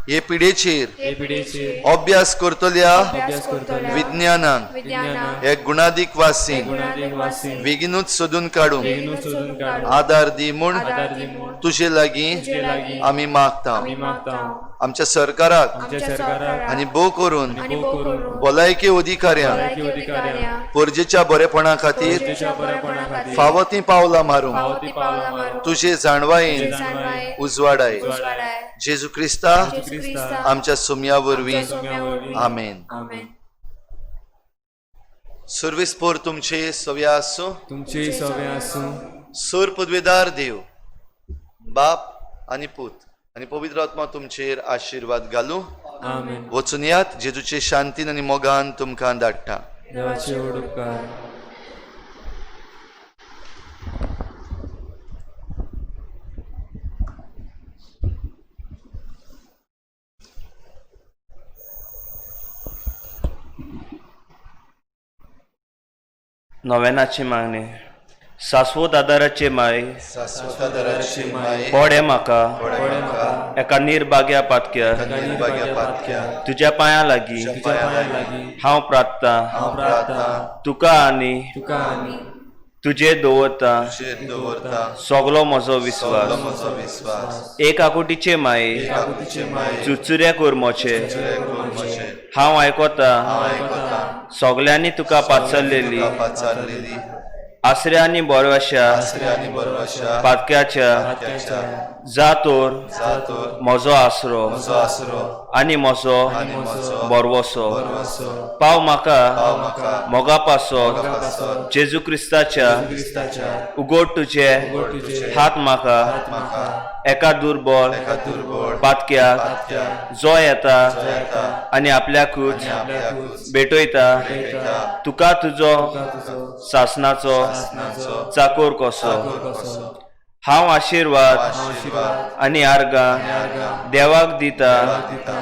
हे पिडेचेर हे पिडेचेर अभ्यास करतल्या अभ्यास करतल्या विज्ञानान विज्ञानाक हे गुणादीक वासीन गुणादीक वासीन बेगीनूच सोदून काडूंक बेगीनूच सोदून काडूंक आदार दी म्हूण आदार दी म्हूण तुजे लागीं तुजे लागीं आमी मागता. आमी मागता. आमच्या सरकाराक आमच्या सरकाराक आनी भोव करून आनी भोव करून भलायकी अधिकाऱ्यांक भलायकी अधिकाऱ्यांक गरजेच्या बरेपणा खातीर गरजेच्या बरेपणा खातीर फावो तीं पावलां मारूंक फावो ती पावलां मारूंक तुजे जाणवायेन जाणवायेन उजवाडाय. उजवाडाय. जेजू क्रिस्ता क्रिस्ता आमच्या सुमया वरवीं. सोम्या वरवीं. आमेन. आमेन. सर्वीस पोर तुमचे सव्या आसूं. तुमचेय सवे आसूं. सोर पदवेदार देव बाप आनी पूत आनी पवित्र आत्मा तुमचेर आशिर्वाद घालूं. आमेन. वचून यात, जेजूचे शांतीन आनी मोगान तुमकां धाडटा. देवाचे व्हड उपकार. नव्यानाची मागणी. सास्वत आदाराचे माय, सास्वतादाराची माये, पडे म्हाका पडे म्हाका एका निर्भाग्या पातक्या एका निर्भाग्या पातक्या तुज्या पांयां लागीं तुज्या पांयां लागीं हांव प्रार्थना हांव प्रार्थना तुका आनी तुका आनी तुजेर दवरता तुजेर दवरता सगलो म्हजो विस्वास. सगलो म्हजो विस्वास. एक आकुटीचे माये, एकाकुटीचे माये, चुरचुऱ्या कोरमोचे तुजे कोरमोचे हांव आयकता हांव आयकता सगल्यांनी तुका पाचारलेली तुका पाचारलेली आसऱ्या आनी बरवाशा आसऱ्या आनी बरवाशा पातक्याच्या पातक्याच्या जातोर जातोर म्हजो आसरो म्हजो आसरो आनी म्हजो आनी म्हजो बरवसो बरवसो पाव म्हाका पाव म्हाका मोगा पासत पासत जेजू क्रिस्ताच्या क्रिस्ताच्या उगड तुजे उगड तुजे हात म्हाका म्हाका एका दुर्बळ एका दुर्बळ पातक्याक पातक्याक जो येता जो येता आनी आपल्याकूच आपल्याकूच भेटयता भेटयता तुका तुजो तुजो सासनाचो सासनाचो चाकोर कसो कसो हांव आशिर्वाद आशिर्वाद आनी आर्गां देवाक दिता दिता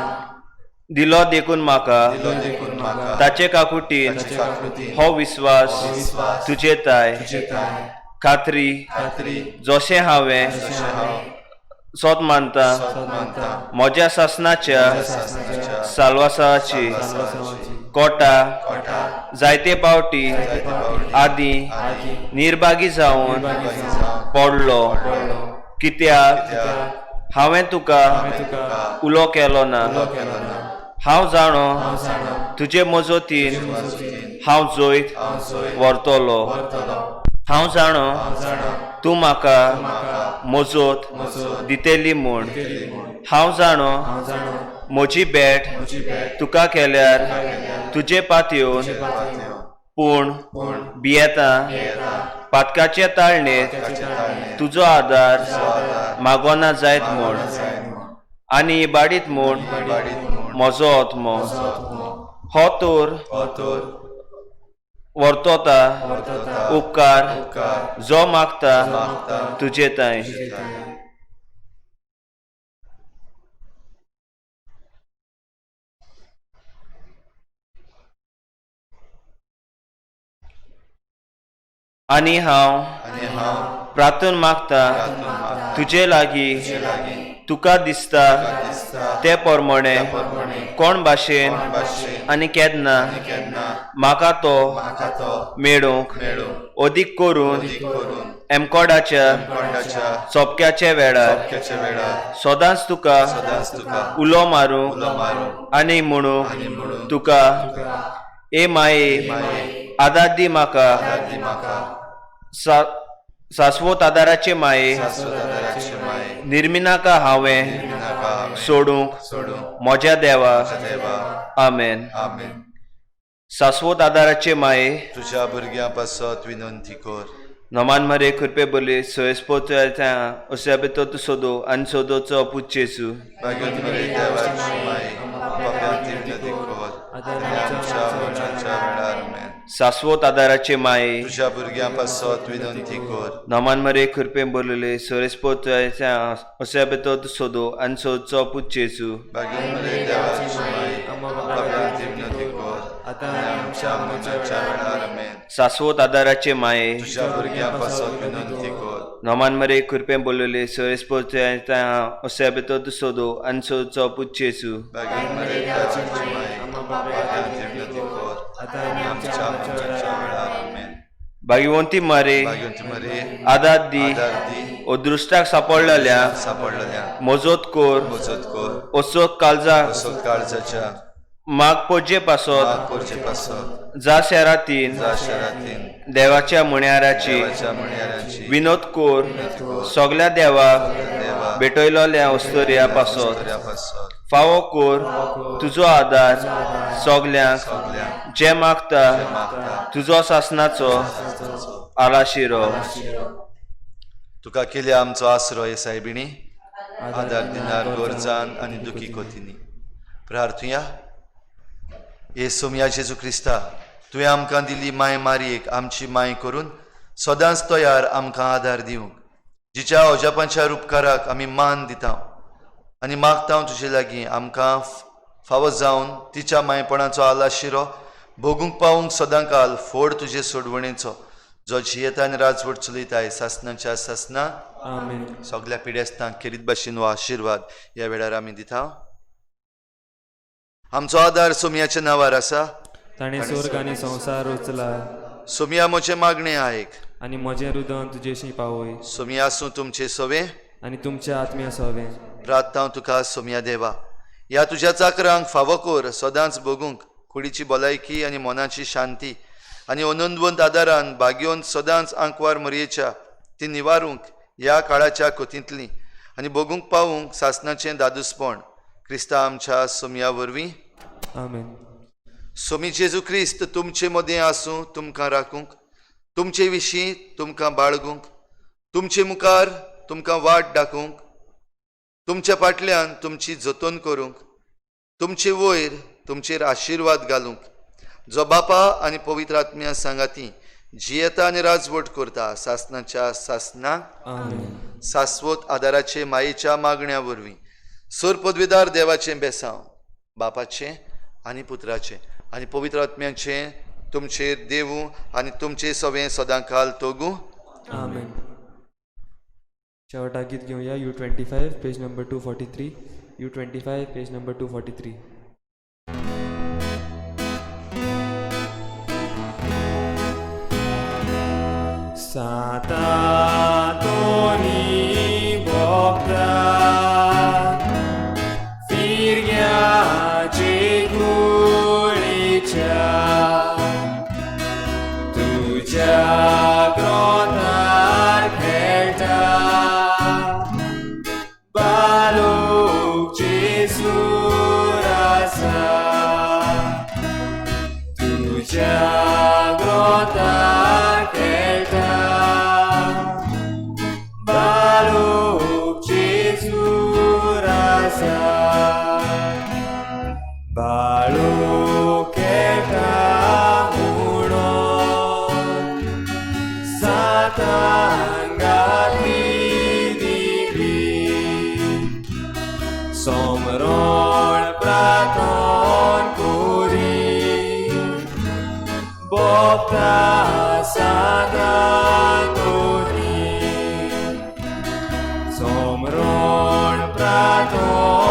दिलो देखून म्हाका दिलो देखून म्हाका ताचे काकुटीन ताचे काकुटीन हो विस्वास विस्वास तुजे ताय तुजे ताय खात्री खात्री जशें हांवें जशें हांव सोत मानता सत मानता म्हज्या सासनाच्या सासनाच्या साल्वासाची कोटा कोटा जायते पावटी जायते पावटी आदी आदी निर्भागी जावन जावन पडलो कित्याक कित्याक हांवें तुका तुका उलो केलो ना. उलो केलो ना. हांव जाणो तुजे मजतीन हांव जैत हांव जैत व्हरतलो. व्हरतलो. हांव जाणो जाणो तूं म्हाका मजत दितली म्हूण. हांव जाणो म्हजी भेट तुका केल्यार तुजे पातयेवन पूण भियेता पातकाचे ताळणेर तुजो आदार मागोना जायत म्हूण आनी इबाडीत म्हूण म्हजो आत्मो हो तर वर्तोता उपकार जो मागता तुजे ताय. आनी हांव प्रार्थन मागता तुजे लागीं तुका दिसता ते प्रमाणे कोण भाशेन आनी केन्ना म्हाका तो मेळूंक अदीक करून एमकोडाच्या सोपक्याच्या वेळार सदांच तुका उलो मारूंक आनी म्हणूंक तुका ए माये आदार दी म्हाका सासवत आदाराचे माये निर्मिनाका हांवें सोडूंक म्हज्या देवा. आमेन. सासवत आदाराचे माये तुझ्या भुरग्यां पासत विनंती कर. नमान मरे कृपे बोले सोयस्पोत ओस्याबेतो तू सोदो आनी सोदोचो पूत जेजू. सासवत आदाराचे माये तुझ्या भुरग्यां पासत विनंती कर. नमान मरे कृपे बोलले सोयस्पोत ओस्याबेतो तू सोदो आनी सोदचो पूत जेजू. सासवत आदाराचे माये तुझ्या भुरग्यां पासत विनंती कर. नमान मरे कृपे बोलले सोयस्पोत ओस्याबेतो तू सोदो आनी सोदचो पूत जेजू. भाग्यवंती मरे आदार दी अदृश्टाक सापडलेल्या मजत कर असोत काळजाच्या माग पोरचे पासत जा शेरातीन देवाच्या म्हणयाराची विनोद कर सगल्या देवाक भेटयलोल्या अस्तोर्या पासत फावो कर तुजो आदार सगल्यांक जे मागता तुजो सासनाचो आलाशिरो. तुका केल्या आमचो आसरो हे सायबिणी आदार दिनार गरजान आनी दुखी कोतिनी. प्रार्थुया. हे सोमया जेजू क्रिस्ता, तुवें आमकां दिली माय मारयेक आमची माय करून सदांच तयार आमकां आदार दिवंक, जिच्या अजापांच्या रुपकाराक आमी मान दिता आनी मागता तुजे लागीं आमकां फावो जावन तिच्या मायपणाचो आलाशिरो भोगूंक पावूंक सदांकाल फोड तुजे सोडवणेचो जो जियेता आनी राजवट चलयताय सासनाच्या सासना. आमेन. सगल्या पिडेस्तांक खेरीत भाशेन हो आशिर्वाद ह्या वेळार आमी दिता. आमचो आदार सोमयाच्या नांवार आसा. ताणें स्वर्ग आनी संवसार रचला. सोमया म्हजें मागणें आयक आनी म्हजें रुदन तुजेशी पावय. सोमया आसूं तुमचें सवें आनी तुमच्या आत्म्या सवें. प्रार्थना तुका सोमया देवा, ह्या तुज्या चाकरांक फावो कर सदांच भोगूंक कुडीची भलायकी आनी मनाची शांती आनी अनंदवंत आदारान भाग्योन सदांच आंकवार मरयेच्या ती निवारूंक ह्या काळाच्या कोतींतली आनी भोगूंक पावूंक सासनाचें दादूसपण क्रिस्ता आमच्या सोमया वरवीं. आमेन. सोमी जेजू क्रिस्त तुमचे मदें आसूं, तुमकां राखूंक, तुमचे विशीं तुमकां बाळगूंक, तुमचे मुखार तुमकां वाट दाखोवंक, तुमच्या फाटल्यान तुमची जतन करूंक, तुमचे वयर तुमचेर आशिर्वाद घालूंक, जो बापा आनी पवित्र आत्म्या सांगाती जियेता आनी राजवट करता सासनाच्या सासना. आमेन. सास्वत आदाराचे मायेच्या मागण्या वरवीं सर पदवेदार देवाचें बेसांव बापाचें आनी पुत्राचें आनी पवित्र आत्म्याचें तुमचेर देवूं आनी तुमचे सवें सदांकाल तोगूं. आमेन. शेवटाक गीत घेवया. U25 page number 243. U25 page number 243. Satanoni bokta फिरग्याचे कुळीच्या तुझ्या ग्रोतार खेळटा बालोक जेजू. तुमच्या ग्रोतार खेळटा बाळूक जेजू राजा बाळूक खेळटा म्हणून सातान घातली दिगली सोमरोण प्रार्थन कोरी बोगता सातान तोरी सोमरोण प्रार्थन